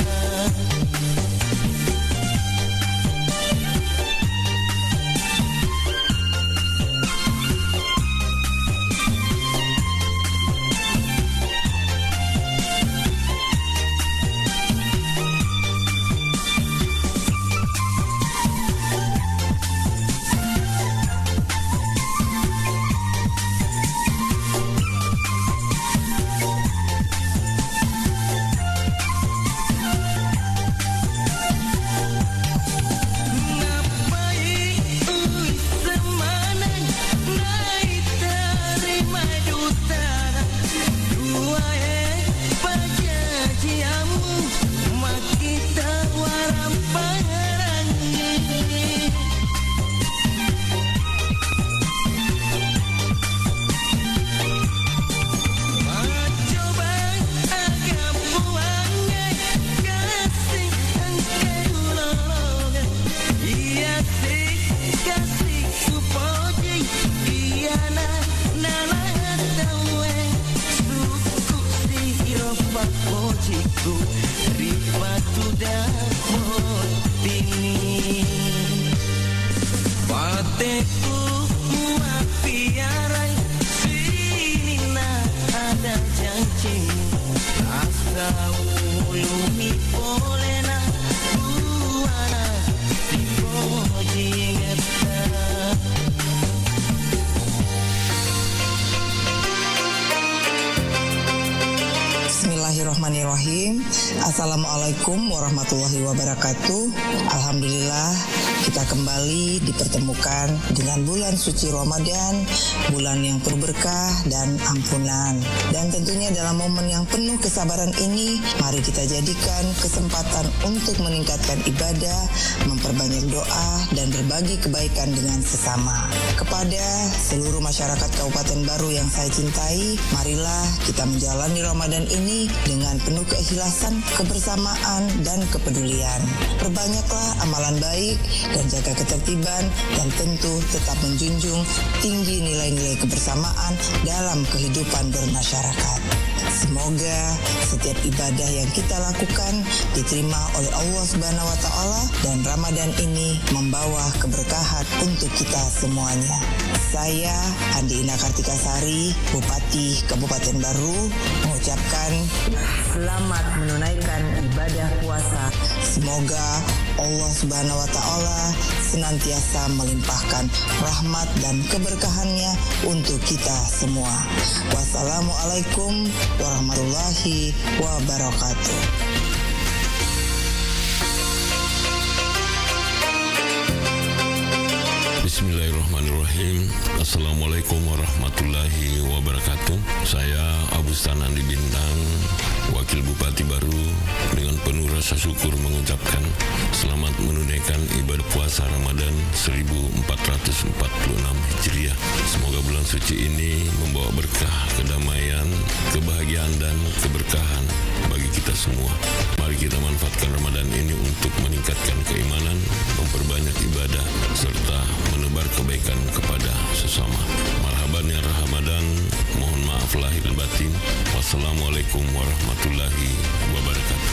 Nappai uwisseng maneng naiteri madutana duae pajajiammu makkita warapparangngi. Maccobang aga puangnge kasi engka ulolongeng. Iya si kasi kupoji iyana nala tauwe. Sukku si iro pappojikku ripatuda bottini. Pateku muappiarai sininna ada jancimu. Asa uluni polena buana sipojingetta. Bismillahirrahmanirrahim. Assalamualaikum warahmatullahi wabarakatuh. Alhamdulillah, kita kembali dipertemukan dengan bulan suci Ramadan, bulan yang penuh berkah dan ampunan. Dan tentunya dalam momen yang penuh kesabaran ini, mari kita jadikan kesempatan untuk meningkatkan ibadah, memperbanyak doa, dan berbagi kebaikan dengan sesama. Kepada seluruh masyarakat Kabupaten Baru yang saya cintai, marilah kita menjalani Ramadan ini dengan penuh keikhlasan, kebersamaan, dan kepedulian. Perbanyaklah amalan baik dan jaga ketertiban, dan tentu tetap menjunjung tinggi nilai-nilai kebersamaan dalam kehidupan bermasyarakat. Semoga setiap ibadah yang kita lakukan diterima oleh Allah Subhanahu wa Ta'ala, dan Ramadan ini membawa keberkahan untuk kita semuanya. Saya, Andi Ina Kartika Sari, Bupati Kabupaten Baru, mengucapkan selamat menunaikan ibadah puasa. Semoga Allah Subhanahu wa Ta'ala senantiasa melimpahkan rahmat dan keberkahannya untuk kita semua. Wassalamualaikum warahmatullahi wabarakatuh. Bismillahirrahmanirrahim. Assalamualaikum warahmatullahi wabarakatuh. Saya Abu Stan Andi Bintang, Wakil Bupati Baru, dengan penuh rasa syukur mengucapkan selamat menunaikan ibadah puasa Ramadan seribu empat ratus empat puluh enam Hijriah. Semoga bulan suci ini membawa berkah, kedamaian, kebahagiaan, dan keberkahan bagi kita semua. Mari kita manfaatkan Ramadan ini untuk meningkatkan keimanan, memperbanyak ibadah, serta menebar kebaikan kepada sesama. Marhaban ya Ramadan, mohon maaf lahir dan batin. Wassalamualaikum warahmatullahi wabarakatuh.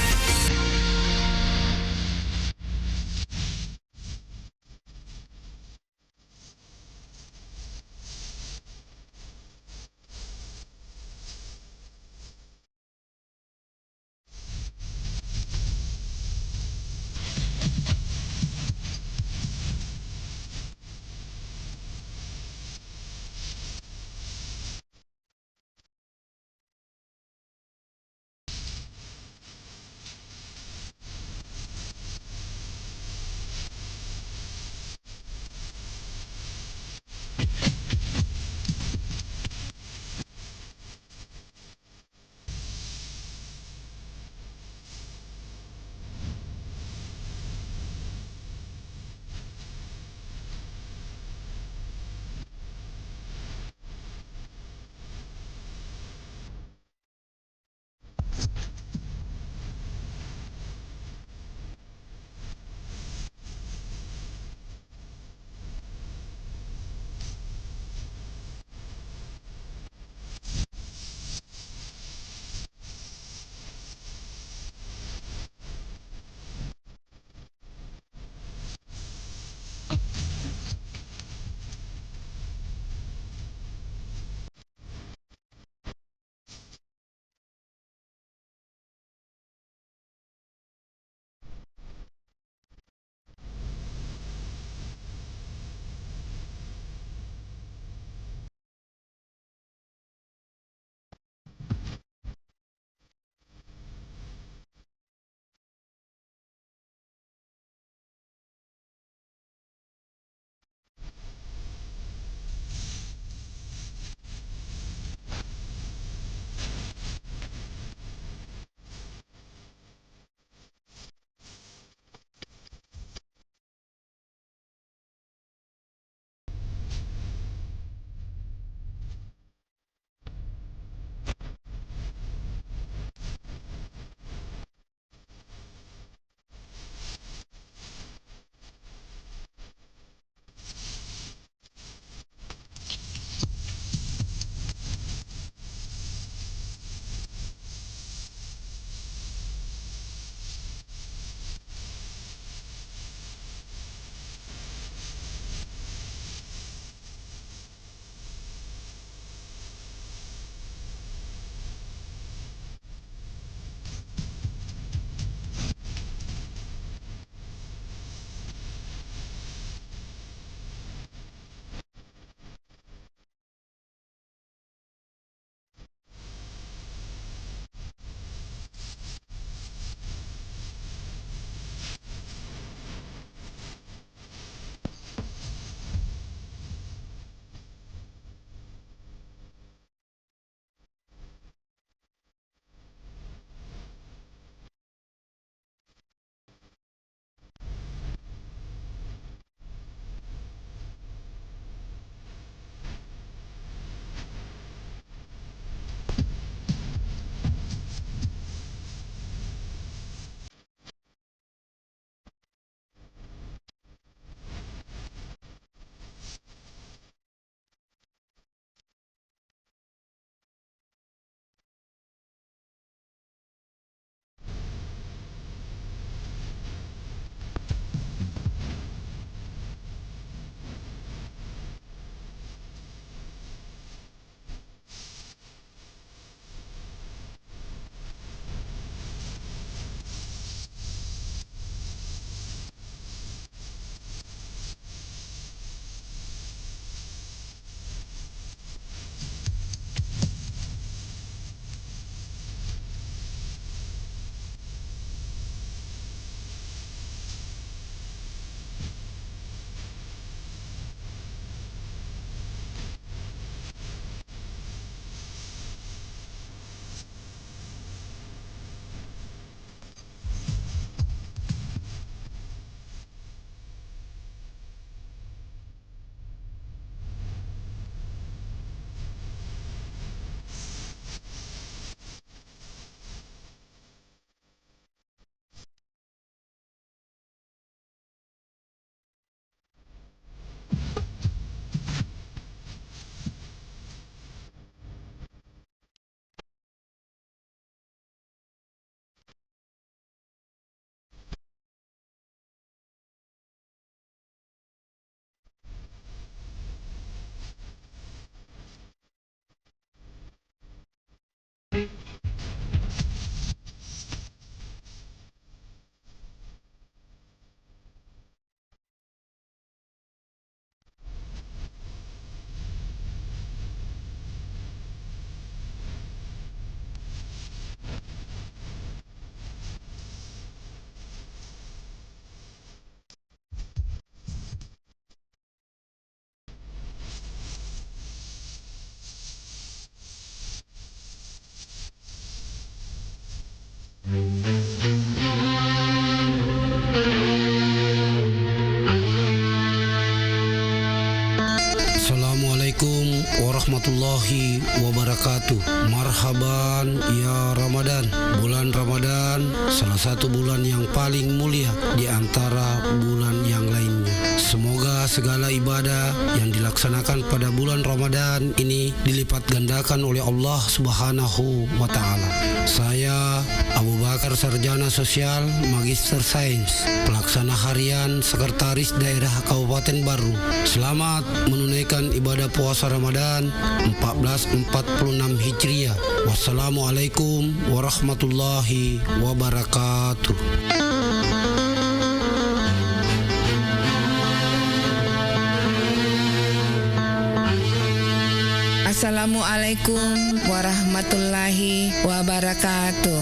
Assalamualaikum warahmatullahi wabarakatuh. Marhaban ya Ramadan. Bulan Ramadan salah satu bulan yang paling mulia di antara bulan yang lainnya. Semoga segala ibadah yang dilaksanakan pada bulan Ramadan ini dilipat gandakan oleh Allah Subhanahu wa Ta'ala. Saya Abu Bakar, sarjana sosial, magister sains, pelaksana harian sekretaris daerah Kabupaten Barru. Selamat menunaikan ibadah puasa Ramadan empat belas empat puluh enam Hijriah. Wassalamualaikum warahmatullahi wabarakatuh. Assalamualaikum warahmatullahi wabarakatuh.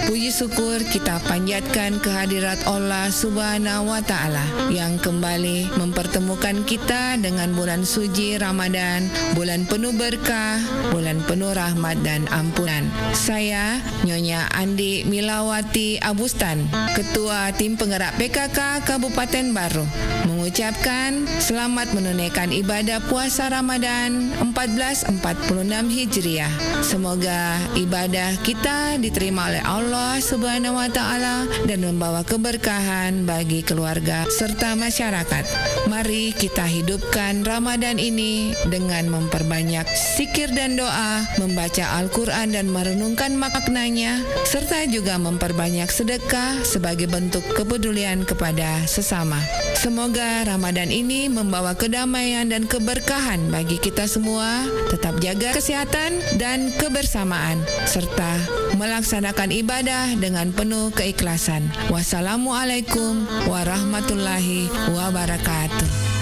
Puji syukur kita panjatkan kehadirat Allah Subhanahu wa Ta'ala yang kembali mempertemukan kita dengan bulan suci Ramadan, bulan penuh berkah, bulan penuh rahmat dan ampunan. Saya Nyonya Andi Milawati Abustan, Ketua Tim Penggerak P K K Kabupaten Barru, mengucapkan selamat menunaikan ibadah puasa Ramadan empat belas empat puluh enam Hijriah. Semoga ibadah kita diterima oleh Allah Subhanahu wa Ta'ala dan membawa keberkahan bagi keluarga serta masyarakat. Mari kita hidupkan Ramadan ini dengan memperbanyak zikir dan doa, membaca Al-Quran dan merenungkan maknanya, serta juga memperbanyak sedekah sebagai bentuk kepedulian kepada sesama. Semoga Ramadan ini membawa kedamaian dan keberkahan bagi kita semua. Tetap jaga kesehatan dan kebersamaan, serta melaksanakan ibadah dengan penuh keikhlasan. Wassalamualaikum warahmatullahi wabarakatuh.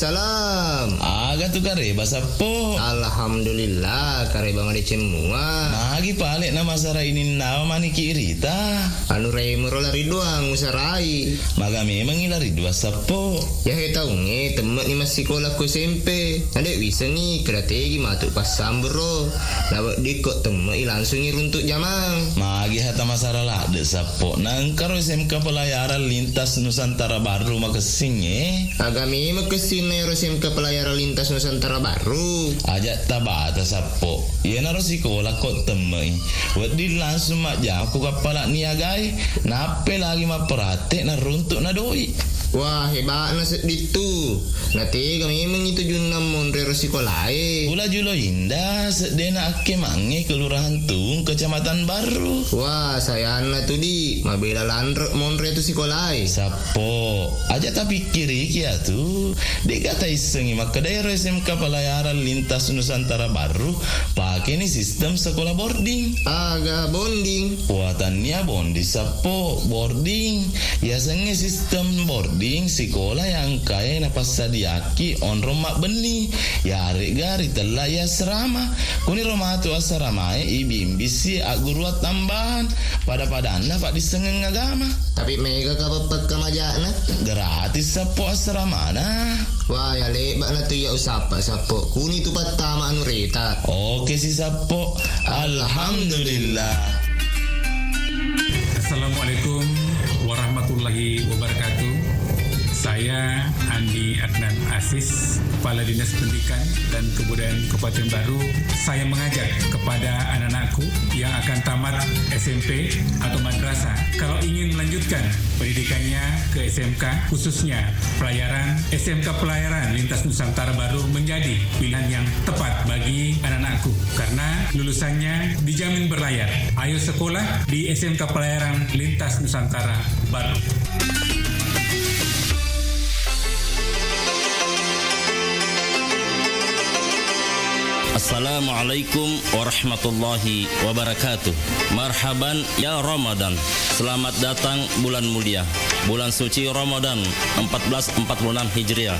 Salam. Aga tu kareba, Sappo? Alhamdulillah, kareba madeceng mua. Magi pale na masara ininnawa maniki irita? Anu remero lari doang usarai. Maga memengngi lari dua, Sappo? Yahe taungnge temme'ni massikola ko S M P. Nade wisengngi keda tegi matu passamburo. Naweddikko temme'i langsungngi runtuk jamang. Magi hata masara ladde, Sappo? Nangkaro S M K Pelayaran Lintas Nusantara Baru makessingnge? Aga memeng kessinna ero S M K Pelayaran Lintas Nusantara Baru? Aja tabata, Sappo. Iyanaro sikola ko temme'i. Wedding langsung majjama ku kappala niagae, nappe lagi mapperate naruntuk na doi. Wah, heba'na sedding tu. Natega memeng itu junna monre ro sikolae. Pula Julo Indah, seddena akke mange Kelurahan Tung, Kecamatan Barru. Wah, sayanna tu, Di. Mabela lanre monre tu sikolae. Sappo, aja tapikkiriki atu. De'ga taissengi makkeda ero S M K Pelayaran Lintas Nusantara Barru pakeni sistem sekolah boarding. Aga bonding? Wah, tannia bonding, Sappo, boarding. Yasengnge sistem boarding sikola yang kae napassadiaki onrong mabbenni, yaregga ritella i asrama. Kuniro matu asramae ibimbisi agguruang tambahan, pada-padanna paddissengeng agama. Tapi mega ka peppekka majana? Gratis, Sappo, asramana. Wah, ya lebba'na tu iya usappa, Sappo. Kuni tu pattama anu reta. Oke si, Sappo. Alhamdulillah. Assalamualaikum warahmatullahi wabarakatuh. Saya Andi Adnan Aziz, Kepala Dinas Pendidikan dan Kebudayaan Kabupaten Baru. Saya mengajak kepada anak-anakku yang akan tamat S M P atau madrasah, kalau ingin melanjutkan pendidikannya ke S M K, khususnya pelayaran, S M K Pelayaran Lintas Nusantara Baru menjadi pilihan yang tepat bagi anak-anakku karena lulusannya dijamin berlayar. Ayo sekolah di S M K Pelayaran Lintas Nusantara Baru. Assalamualaikum warahmatullahi wabarakatuh. Marhaban ya Ramadan. Selamat datang bulan mulia, bulan suci Ramadan empat belas empat puluh enam Hijriah.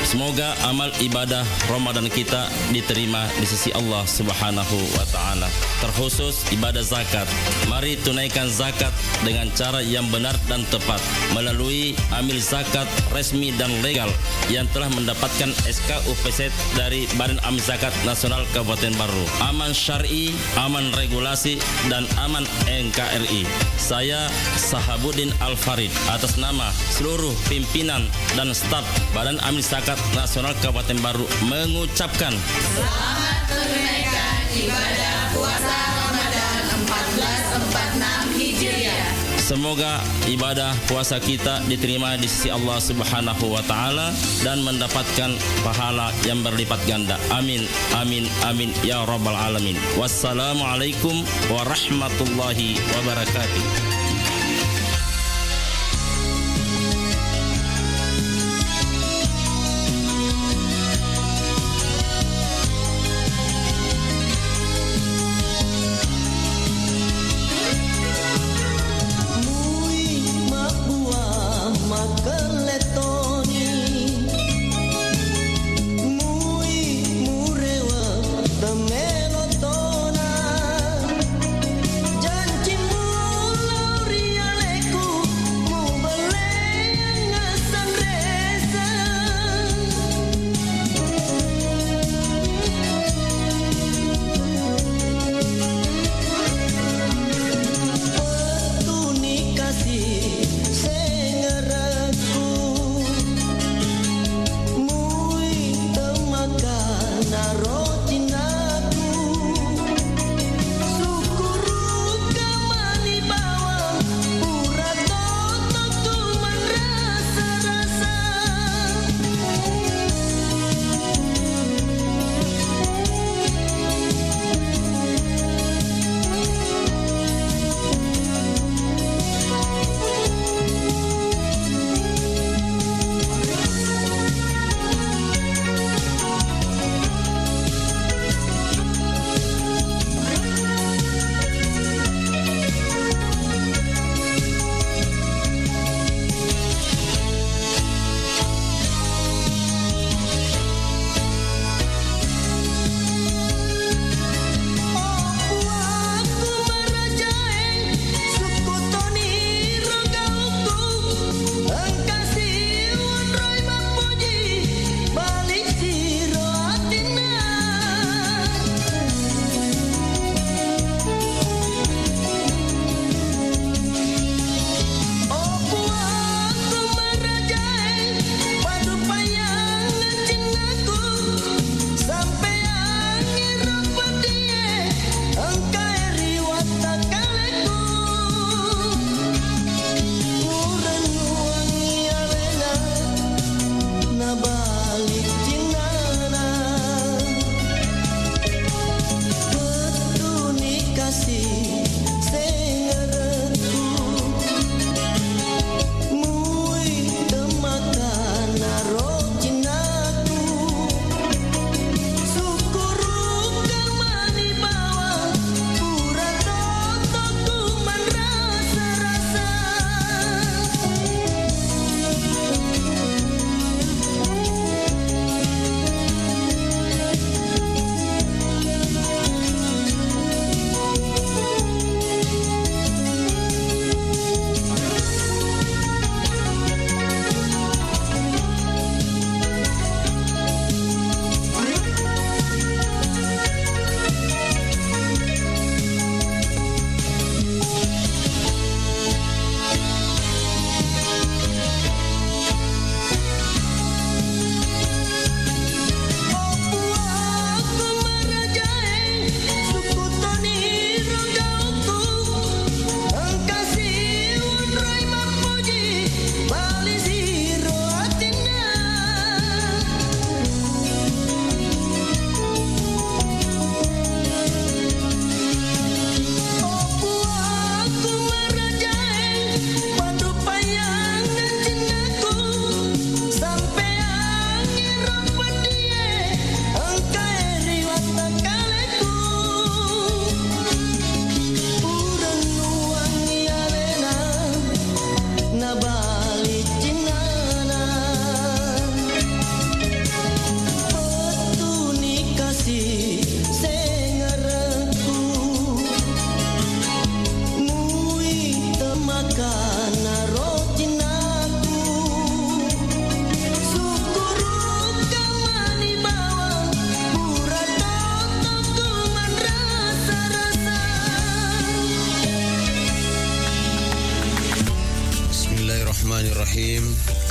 Semoga amal ibadah Ramadan kita diterima di sisi Allah Subhanahu wa Ta'ala, terkhusus ibadah zakat. Mari tunaikan zakat dengan cara yang benar dan tepat melalui amil zakat resmi dan legal yang telah mendapatkan S K U P Z dari Badan Amil Zakat Nasional Kabupaten Baru. Aman syar'i, aman regulasi, dan aman N K R I. Saya Sahabuddin Al-Farid, atas nama seluruh pimpinan dan staf Badan Amil Zakat Nasional Kabupaten Baru, mengucapkan selamat menunaikan ibadah puasa Ramadan empat belas empat enam Hijriah. Semoga ibadah puasa kita diterima di sisi Allah Subhanahu wa Ta'ala dan mendapatkan pahala yang berlipat ganda. Amin, amin, amin, ya Rabbal Alamin. Wassalamualaikum warahmatullahi wabarakatuh. Mui mabbuang makkellettoni, mui murewe temmelo tona, jancimmu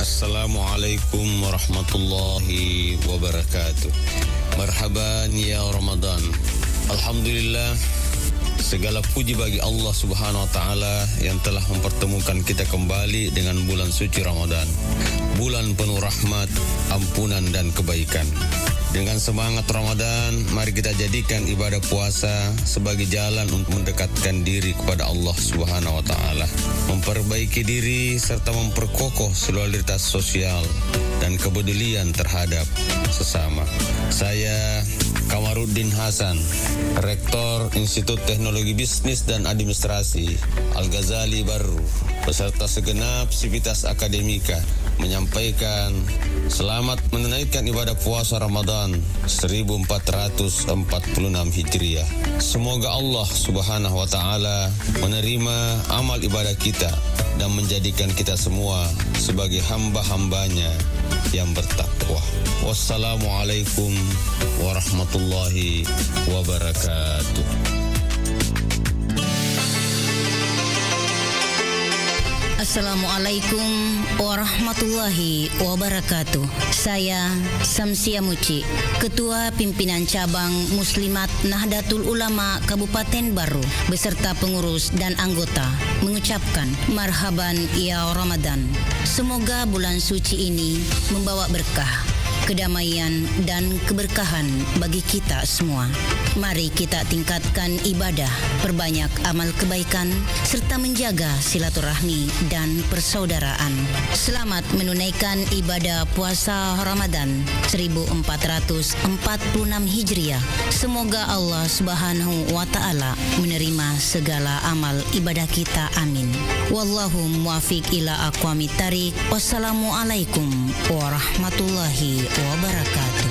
Assalamualaikum warahmatullahi wabarakatuh. Marhaban ya Ramadan. Alhamdulillah, segala puji bagi Allah Subhanahu wa Ta'ala yang telah mempertemukan kita kembali dengan bulan suci Ramadan, bulan penuh rahmat, ampunan, dan kebaikan. Dengan semangat Ramadan, mari kita jadikan ibadah puasa sebagai jalan untuk mendekatkan diri kepada Allah Subhanahu wa Ta'ala, memperbaiki diri, serta memperkokoh solidaritas sosial dan kepedulian terhadap sesama. Saya Kamaruddin Hasan, Rektor Institut Teknologi Bisnis dan Administrasi Al-Ghazali Barru, beserta segenap sivitas akademika, menyampaikan selamat menunaikan ibadah puasa Ramadan seribu empat ratus empat puluh enam Hijriah. Semoga Allah Subhanahu wa Ta'ala menerima amal ibadah kita dan menjadikan kita semua sebagai hamba-hambanya yang bertakwa. Wassalamualaikum warahmatullahi wabarakatuh. Assalamualaikum warahmatullahi wabarakatuh. Saya Samsia Muci, Ketua Pimpinan Cabang Muslimat Nahdlatul Ulama Kabupaten Barru, beserta pengurus dan anggota, mengucapkan marhaban ya Ramadan. Semoga bulan suci ini membawa berkah, kedamaian, dan keberkahan bagi kita semua. Mari kita tingkatkan ibadah, perbanyak amal kebaikan, serta menjaga silaturahmi dan persaudaraan. Selamat menunaikan ibadah puasa Ramadan seribu empat ratus empat puluh enam Hijriah. Semoga Allah Subhanahu wa Ta'ala menerima segala amal ibadah kita. Amin. Wallahu muwaffiq ila aqwamit thariq. Wassalamualaikum warahmatullahi wabarakatuh.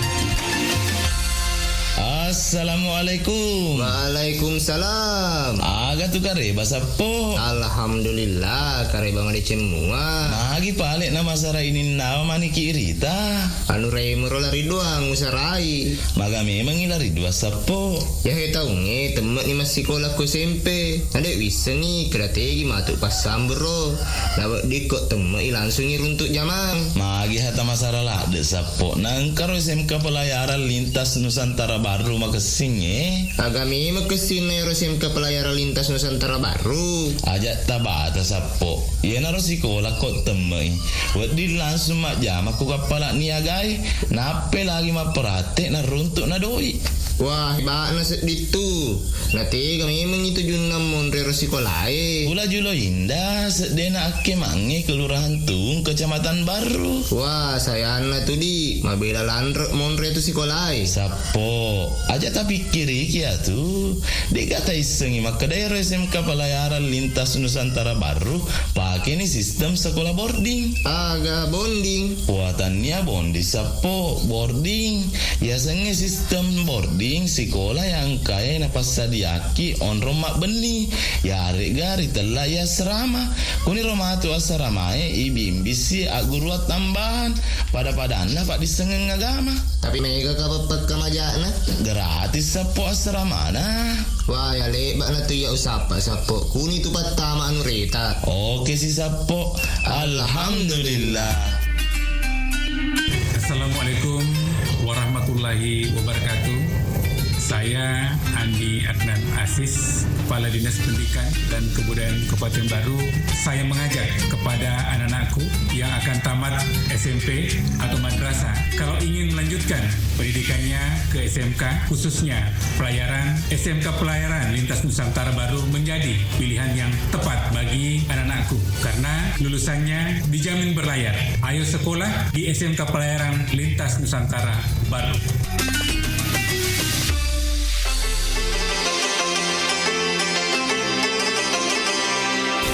Assalamualaikum. Waalaikumsalam. Aga tu kareba, Sappo? Alhamdulillah, kareba madeceng mua. Magi pale na masara ininnawa maniki irita? Anu remo ro lari doang usarai. Maga memengngi lari dua, Sappo? Yahe taungnge temme'ni massikola ko S M P. Nade wissengngi keda tegi matu passambero. Naweddikko temme'i langsungngi runtuk jamang. Magi hata masara ladde, Sappo? Nangkaro S M K Pelayaran Lintas Nusantara Barru makessingnge. Aga memeng kessinna ero S M K Pelayaran Lintas Nusantara Barru? Aja tabata, Sappo. Iyanaro sikola ko temme'i. Wedding langsung majjama ko kappala niagae, nappe lagi mapprate naruntuk na doi. Wah, hebatna sedding tu. Natega memeng itu junna monre ro sikolae. Pula Julo Indah, seddena akkemangnge Kelurahan Tung, Kecamatan Barru. Wah, sayanna tu, di. Mabela lanre monre tu sikolae. Sappo, aja tapikkiriki atu. De'ga taissengngi makkeda ero S M K Pelayaran Lintas Nusantara Barru pakeni sistem sekolah boarding. Aga bonding? Wah, tannia bonding, Sappo, boarding. Yasengnge sistem boarding sikola yang kae napassadiaki onrong mabbenni. Yaregga ritella i asrama. Kuniro matu asramae ibimbisi agguruang tambahan. Pada-padanna paddissengeng agama. Tapi mega ka peppekka majana? Gratis, Sappo, asramana. Wah, ya lebba'na tu ya usappa, Sappo. Kuni tu pattama anu reta. Oke si, Sappo. Alhamdulillah. Assalamualaikum warahmatullahi wabarakatuh. Saya Andi Adnan Aziz, Kepala Dinas Pendidikan dan Kebudayaan Kabupaten Barru. Saya mengajak kepada anak-anakku yang akan tamat S M P atau madrasah, kalau ingin melanjutkan pendidikannya ke S M K, khususnya pelayaran, S M K Pelayaran Lintas Nusantara Barru menjadi pilihan yang tepat bagi anak-anakku, karena lulusannya dijamin berlayar. Ayo sekolah di S M K Pelayaran Lintas Nusantara Barru.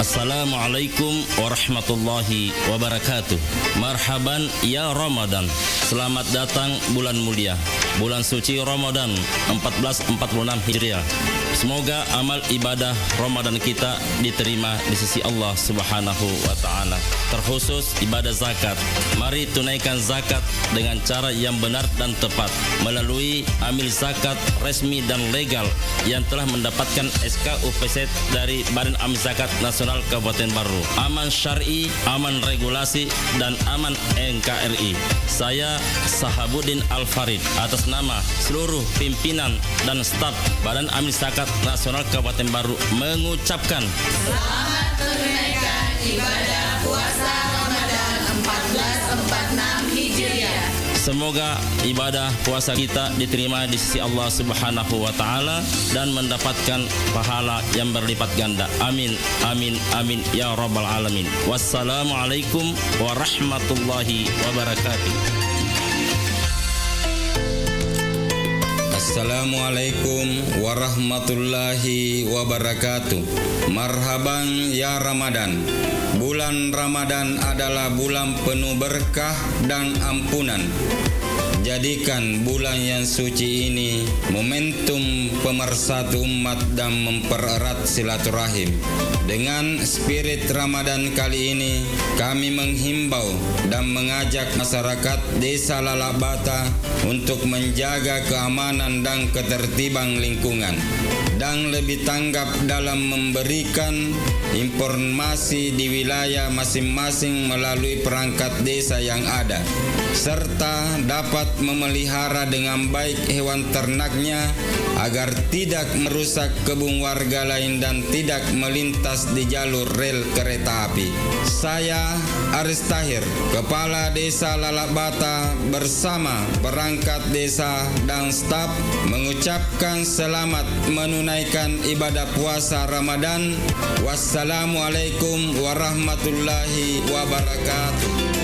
Assalamualaikum warahmatullahi wabarakatuh. Marhaban ya Ramadan. Selamat datang bulan mulia, bulan suci Ramadan empat belas empat puluh enam Hijriah. Semoga amal ibadah Ramadan kita diterima di sisi Allah Subhanahu wa Ta'ala. terkhusus ibadah zakat. Mari tunaikan zakat dengan cara yang benar dan tepat melalui amil zakat resmi dan legal yang telah mendapatkan S K U P Z dari Badan Amil Zakat Nasional Kabupaten Barru. Aman syar'i, aman regulasi, dan aman N K R I. Saya Sahabuddin Al-Farid atas nama seluruh pimpinan dan staf Badan Amil Zakat Nasional Kabupaten Barru mengucapkan Selamat menunaikan ibadah puasa Ramadan empat belas empat enam Hijriah. Semoga ibadah puasa kita diterima di sisi Allah Subhanahu wa Ta'ala dan mendapatkan pahala yang berlipat ganda. Amin, amin, amin, ya Rabbal Alamin. Wassalamualaikum warahmatullahi wabarakatuh. Assalamualaikum warahmatullahi wabarakatuh. Marhaban ya Ramadan. Bulan Ramadan adalah bulan penuh berkah dan ampunan. Jadikan bulan yang suci ini momentum pemersatu umat dan mempererat silaturahim. Dengan spirit Ramadan kali ini, kami menghimbau dan mengajak masyarakat Desa Lalak Bata untuk menjaga keamanan dan ketertiban lingkungan, dan lebih tanggap dalam memberikan informasi di wilayah masing-masing melalui perangkat desa yang ada, serta dapat memelihara dengan baik hewan ternaknya agar tidak merusak kebun warga lain dan tidak melintas di jalur rel kereta api. Saya, Aris Tahir, Kepala Desa Lalak Bata, bersama perangkat desa dan staf mengucapkan selamat menunaikan ibadah puasa Ramadan. Wassalamualaikum warahmatullahi wabarakatuh.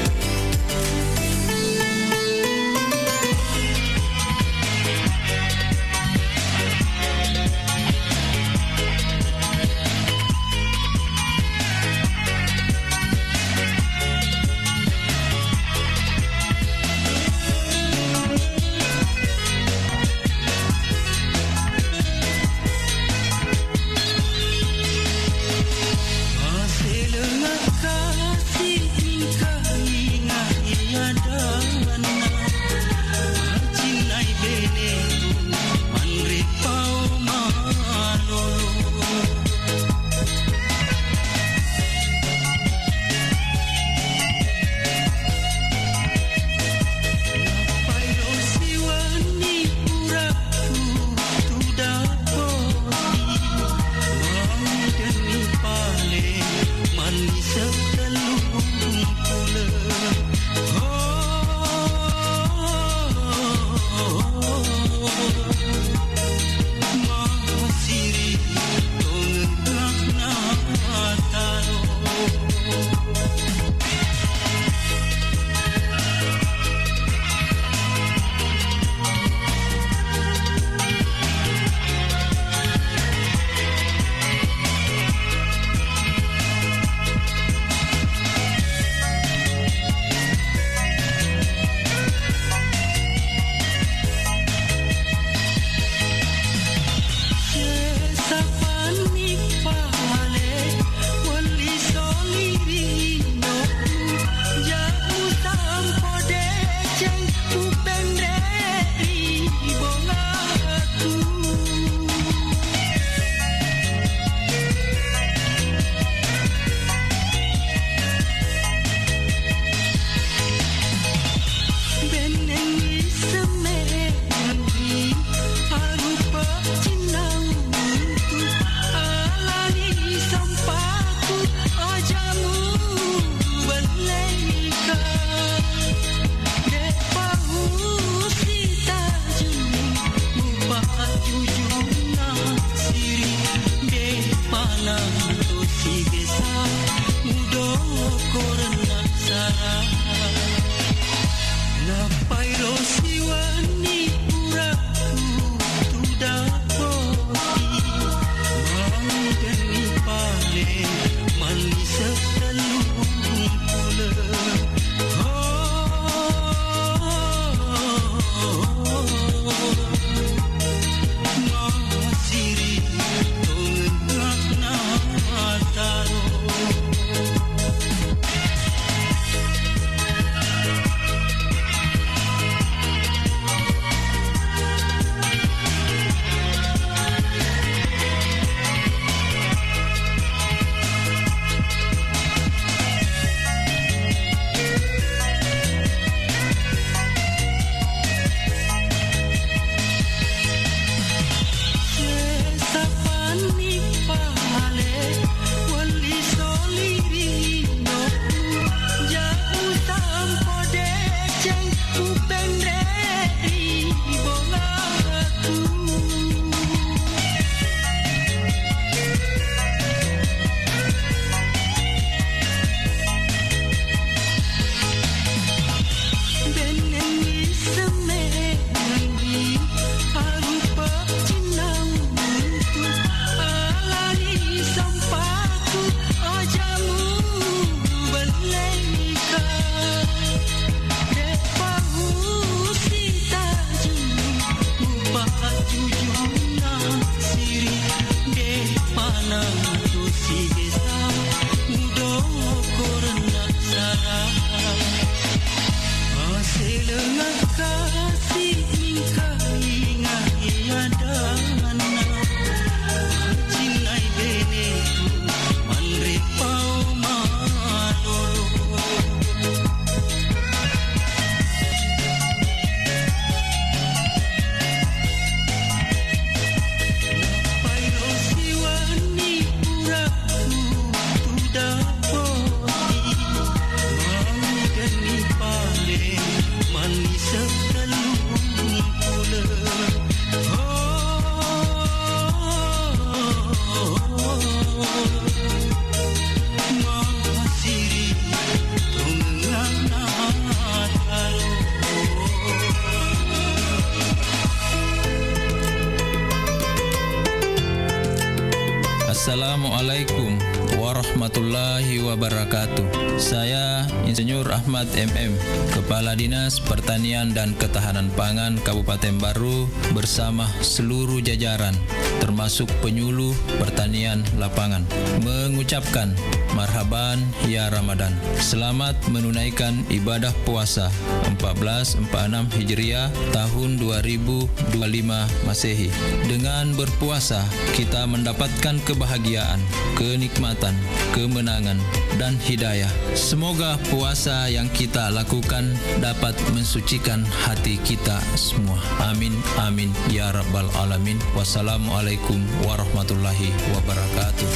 Assalamualaikum warahmatullahi wabarakatuh. Saya Insinyur Ahmad M M, Kepala Dinas Pertanian dan Ketahanan Pangan Kabupaten Baru bersama seluruh jajaran, termasuk penyuluh pertanian lapangan, mengucapkan marhaban ya Ramadan. Selamat menunaikan ibadah puasa empat belas empat enam Hijriah tahun dua ribu dua lima Masehi. Dengan berpuasa, kita mendapatkan kebahagiaan, kenikmatan, kemenangan, dan hidayah. Semoga puasa yang kita lakukan dapat mensucikan hati kita semua. Amin, amin, ya rabbal alamin. Wassalamualaikum warahmatullahi wabarakatuh.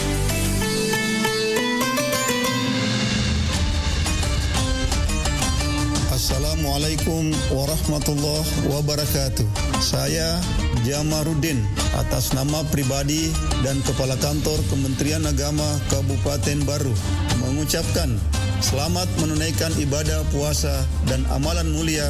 Assalamualaikum warahmatullahi wabarakatuh. Saya Jamaruddin, atas nama pribadi dan Kepala Kantor Kementerian Agama Kabupaten Baru, mengucapkan selamat menunaikan ibadah puasa dan amalan mulia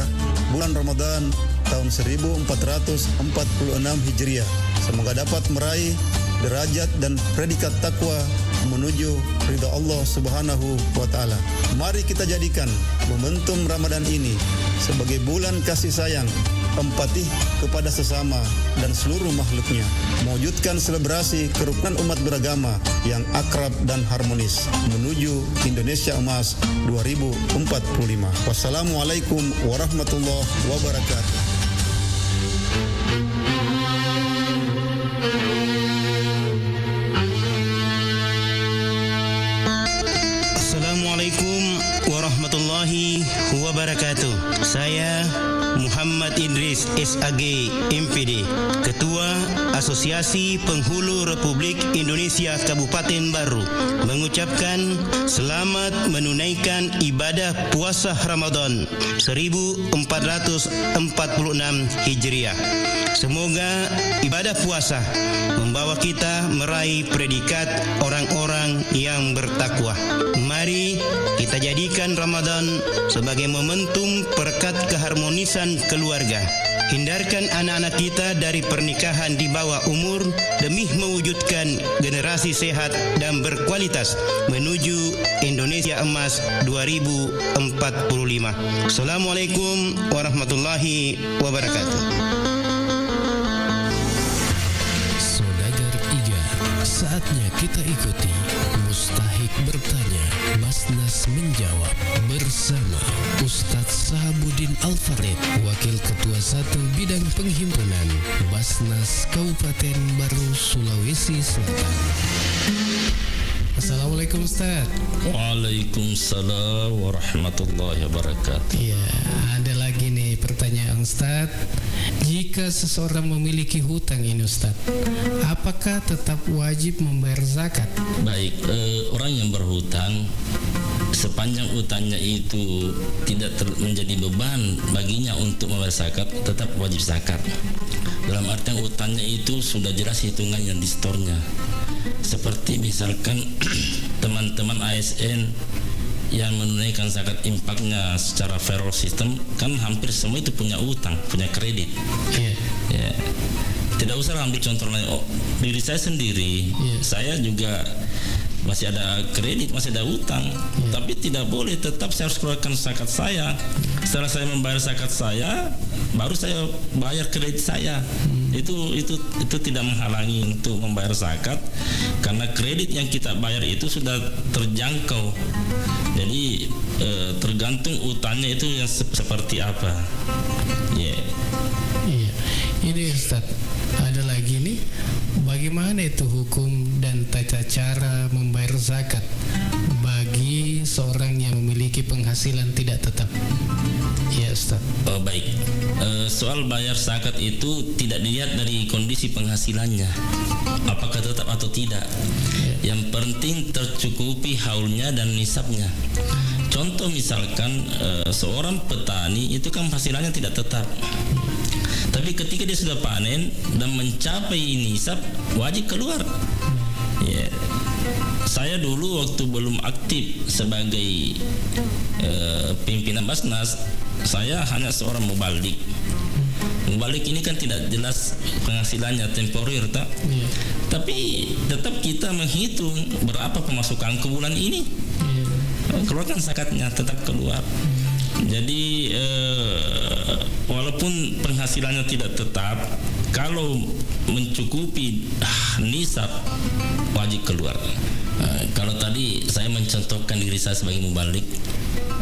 bulan Ramadan tahun seribu empat ratus empat puluh enam Hijriah. Semoga dapat meraih derajat dan predikat takwa menuju ridha Allah Subhanahu wa Ta'ala. Mari kita jadikan momentum Ramadan ini sebagai bulan kasih sayang, empati kepada sesama dan seluruh makhluknya, mewujudkan selebrasi kerukunan umat beragama yang akrab dan harmonis menuju Indonesia Emas dua ribu empat puluh lima. Wassalamualaikum warahmatullahi wabarakatuh. Assalamualaikum warahmatullahi wabarakatuh. Saya Muhammad Idris, S A G, M P D, Ketua Asosiasi Penghulu Republik Indonesia Kabupaten Baru, mengucapkan selamat menunaikan ibadah puasa Ramadan seribu empat ratus empat puluh enam Hijriah. Semoga ibadah puasa membawa kita meraih predikat orang-orang yang bertakwa. Mari kita jadikan Ramadan sebagai momentum perekat keharmonisan keluarga. Hindarkan anak-anak kita dari pernikahan di bawah umur demi mewujudkan generasi sehat dan berkualitas menuju Indonesia Emas dua ribu empat puluh lima. Assalamualaikum warahmatullahi wabarakatuh. Saudagar Iga, saatnya kita ikuti Mustahik Bertanya, Basnas Menjawab bersama Ustadz Sahabuddin Al-Farid, Wakil Ketua Satu Bidang Penghimpunan Basnas Kabupaten Baru, Sulawesi Selatan. Assalamualaikum, Ustadz. Waalaikumsalam warahmatullahi wabarakatuh. Iya, ada lagi nih pertanyaan, Ustadz. Jika seseorang memiliki hutang ini, Ustadz, apakah tetap wajib membayar zakat? Baik, eh, orang yang berhutang, sepanjang utangnya itu tidak ter-, menjadi beban baginya untuk membayar zakat, tetap wajib zakat. Dalam artian utangnya itu sudah jelas hitungannya di store-nya. Seperti misalkan teman-teman A S N yang menunaikan zakat infaknya secara payroll system, kan hampir semua itu punya utang, punya kredit. Iya. Ya. Tidak usah ambil contoh lain. Oh, diri saya sendiri, iya, saya juga masih ada kredit, masih ada utang. Iya. Tapi tidak boleh, tetap saya harus keluarkan zakat saya. Setelah saya membayar zakat saya, baru saya bayar kredit saya. Hmm. Itu, itu, itu tidak menghalangi untuk membayar zakat, karena kredit yang kita bayar itu sudah terjangkau. Jadi, eh, tergantung utangnya itu yang sep-, seperti apa. Iya. Iya. Ini, Ustadz, ada lagi nih, bagaimana itu hukum dan tata cara membayar zakat bagi seorang yang memiliki penghasilan tidak tetap? Ya, Ustadz. Oh, baik. Eh, soal bayar zakat itu tidak dilihat dari kondisi penghasilannya, apakah tetap atau tidak. Ya. Yang penting tercukupi haulnya dan nisabnya. Contoh misalkan, eh, seorang petani itu kan penghasilannya tidak tetap. Tapi ketika dia sudah panen dan mencapai nisab, wajib keluar. Ya. Saya dulu waktu belum aktif sebagai, eh, pimpinan Basnas, saya hanya seorang mubalik. Mubalik ini kan tidak jelas penghasilannya, temporer, tak? Iya. Tapi tetap kita menghitung berapa pemasukanku bulan ini. Iya. Keluarkan zakatnya, tetap keluar. Hmm. Jadi, eh, walaupun penghasilannya tidak tetap, kalau mencukupi, ah, nisab, wajib keluar. Eh, kalau tadi saya mencontohkan diri saya sebagai mubalik,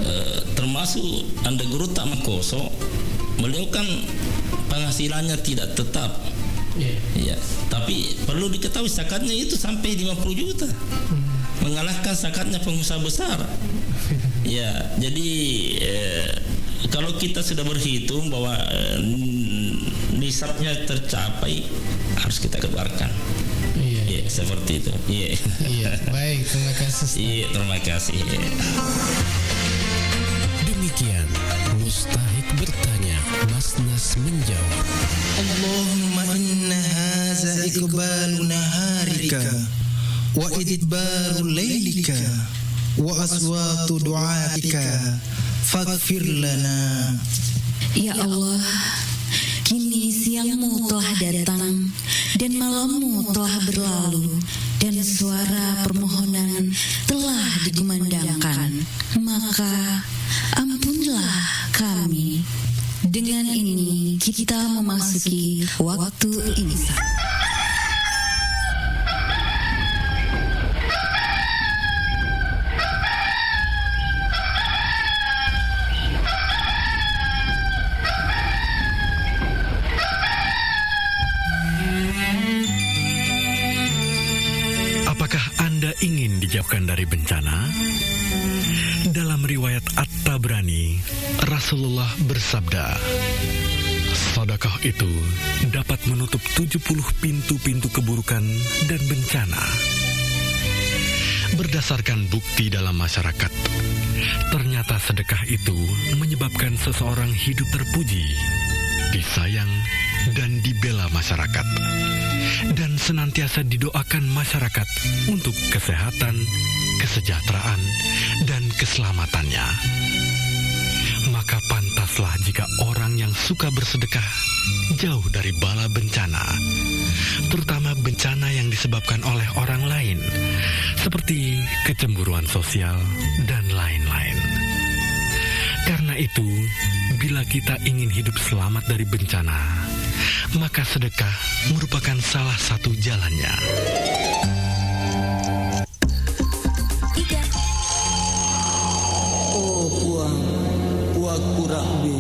eh, termasuk Anda Guru tak Makoso, beliau kan penghasilannya tidak tetap. Iya. Iya. Tapi perlu diketahui, zakatnya itu sampai lima puluh juta. Hmm. Mengalahkan zakatnya pengusaha besar. Ya, jadi, eh, kalau kita sudah berhitung bahwa, eh, nisabnya tercapai, harus kita keluarkan. Iya. Iya, seperti itu. Iya. Iya, baik, terima kasih, Ustaz. Iya, terima kasih. Iya. Demikian Mustahik Bertanya, Mas Nas Menjawab. اللهم إن هذا إقبال نهارك وإدبار ليلك وأصوات دعائك فاغفر لنا. Ya Allah, kini siangmu telah datang dan malammu telah berlalu, dan suara permohonan telah dikumandangkan. Maka, ampunlah kami. Dengan ini, kita memasuki waktu imsak. Apakah Anda ingin dijauhkan dari bencana? Dalam riwayat At-Tabrani, Rasulullah bersabda, "Sedekah itu dapat menutup tujuh puluh pintu-pintu keburukan dan bencana." Berdasarkan bukti dalam masyarakat, ternyata sedekah itu menyebabkan seseorang hidup terpuji, disayang, dan dibela masyarakat, dan senantiasa didoakan masyarakat untuk kesehatan, kesejahteraan, dan keselamatannya. Maka pantaslah jika orang yang suka bersedekah jauh dari bala bencana, terutama bencana yang disebabkan oleh orang lain, seperti kecemburuan sosial dan lain-lain. Karena itu, bila kita ingin hidup selamat dari bencana, maka sedekah merupakan salah satu jalannya. Iga. Oh Puang, Puakku Rabbi,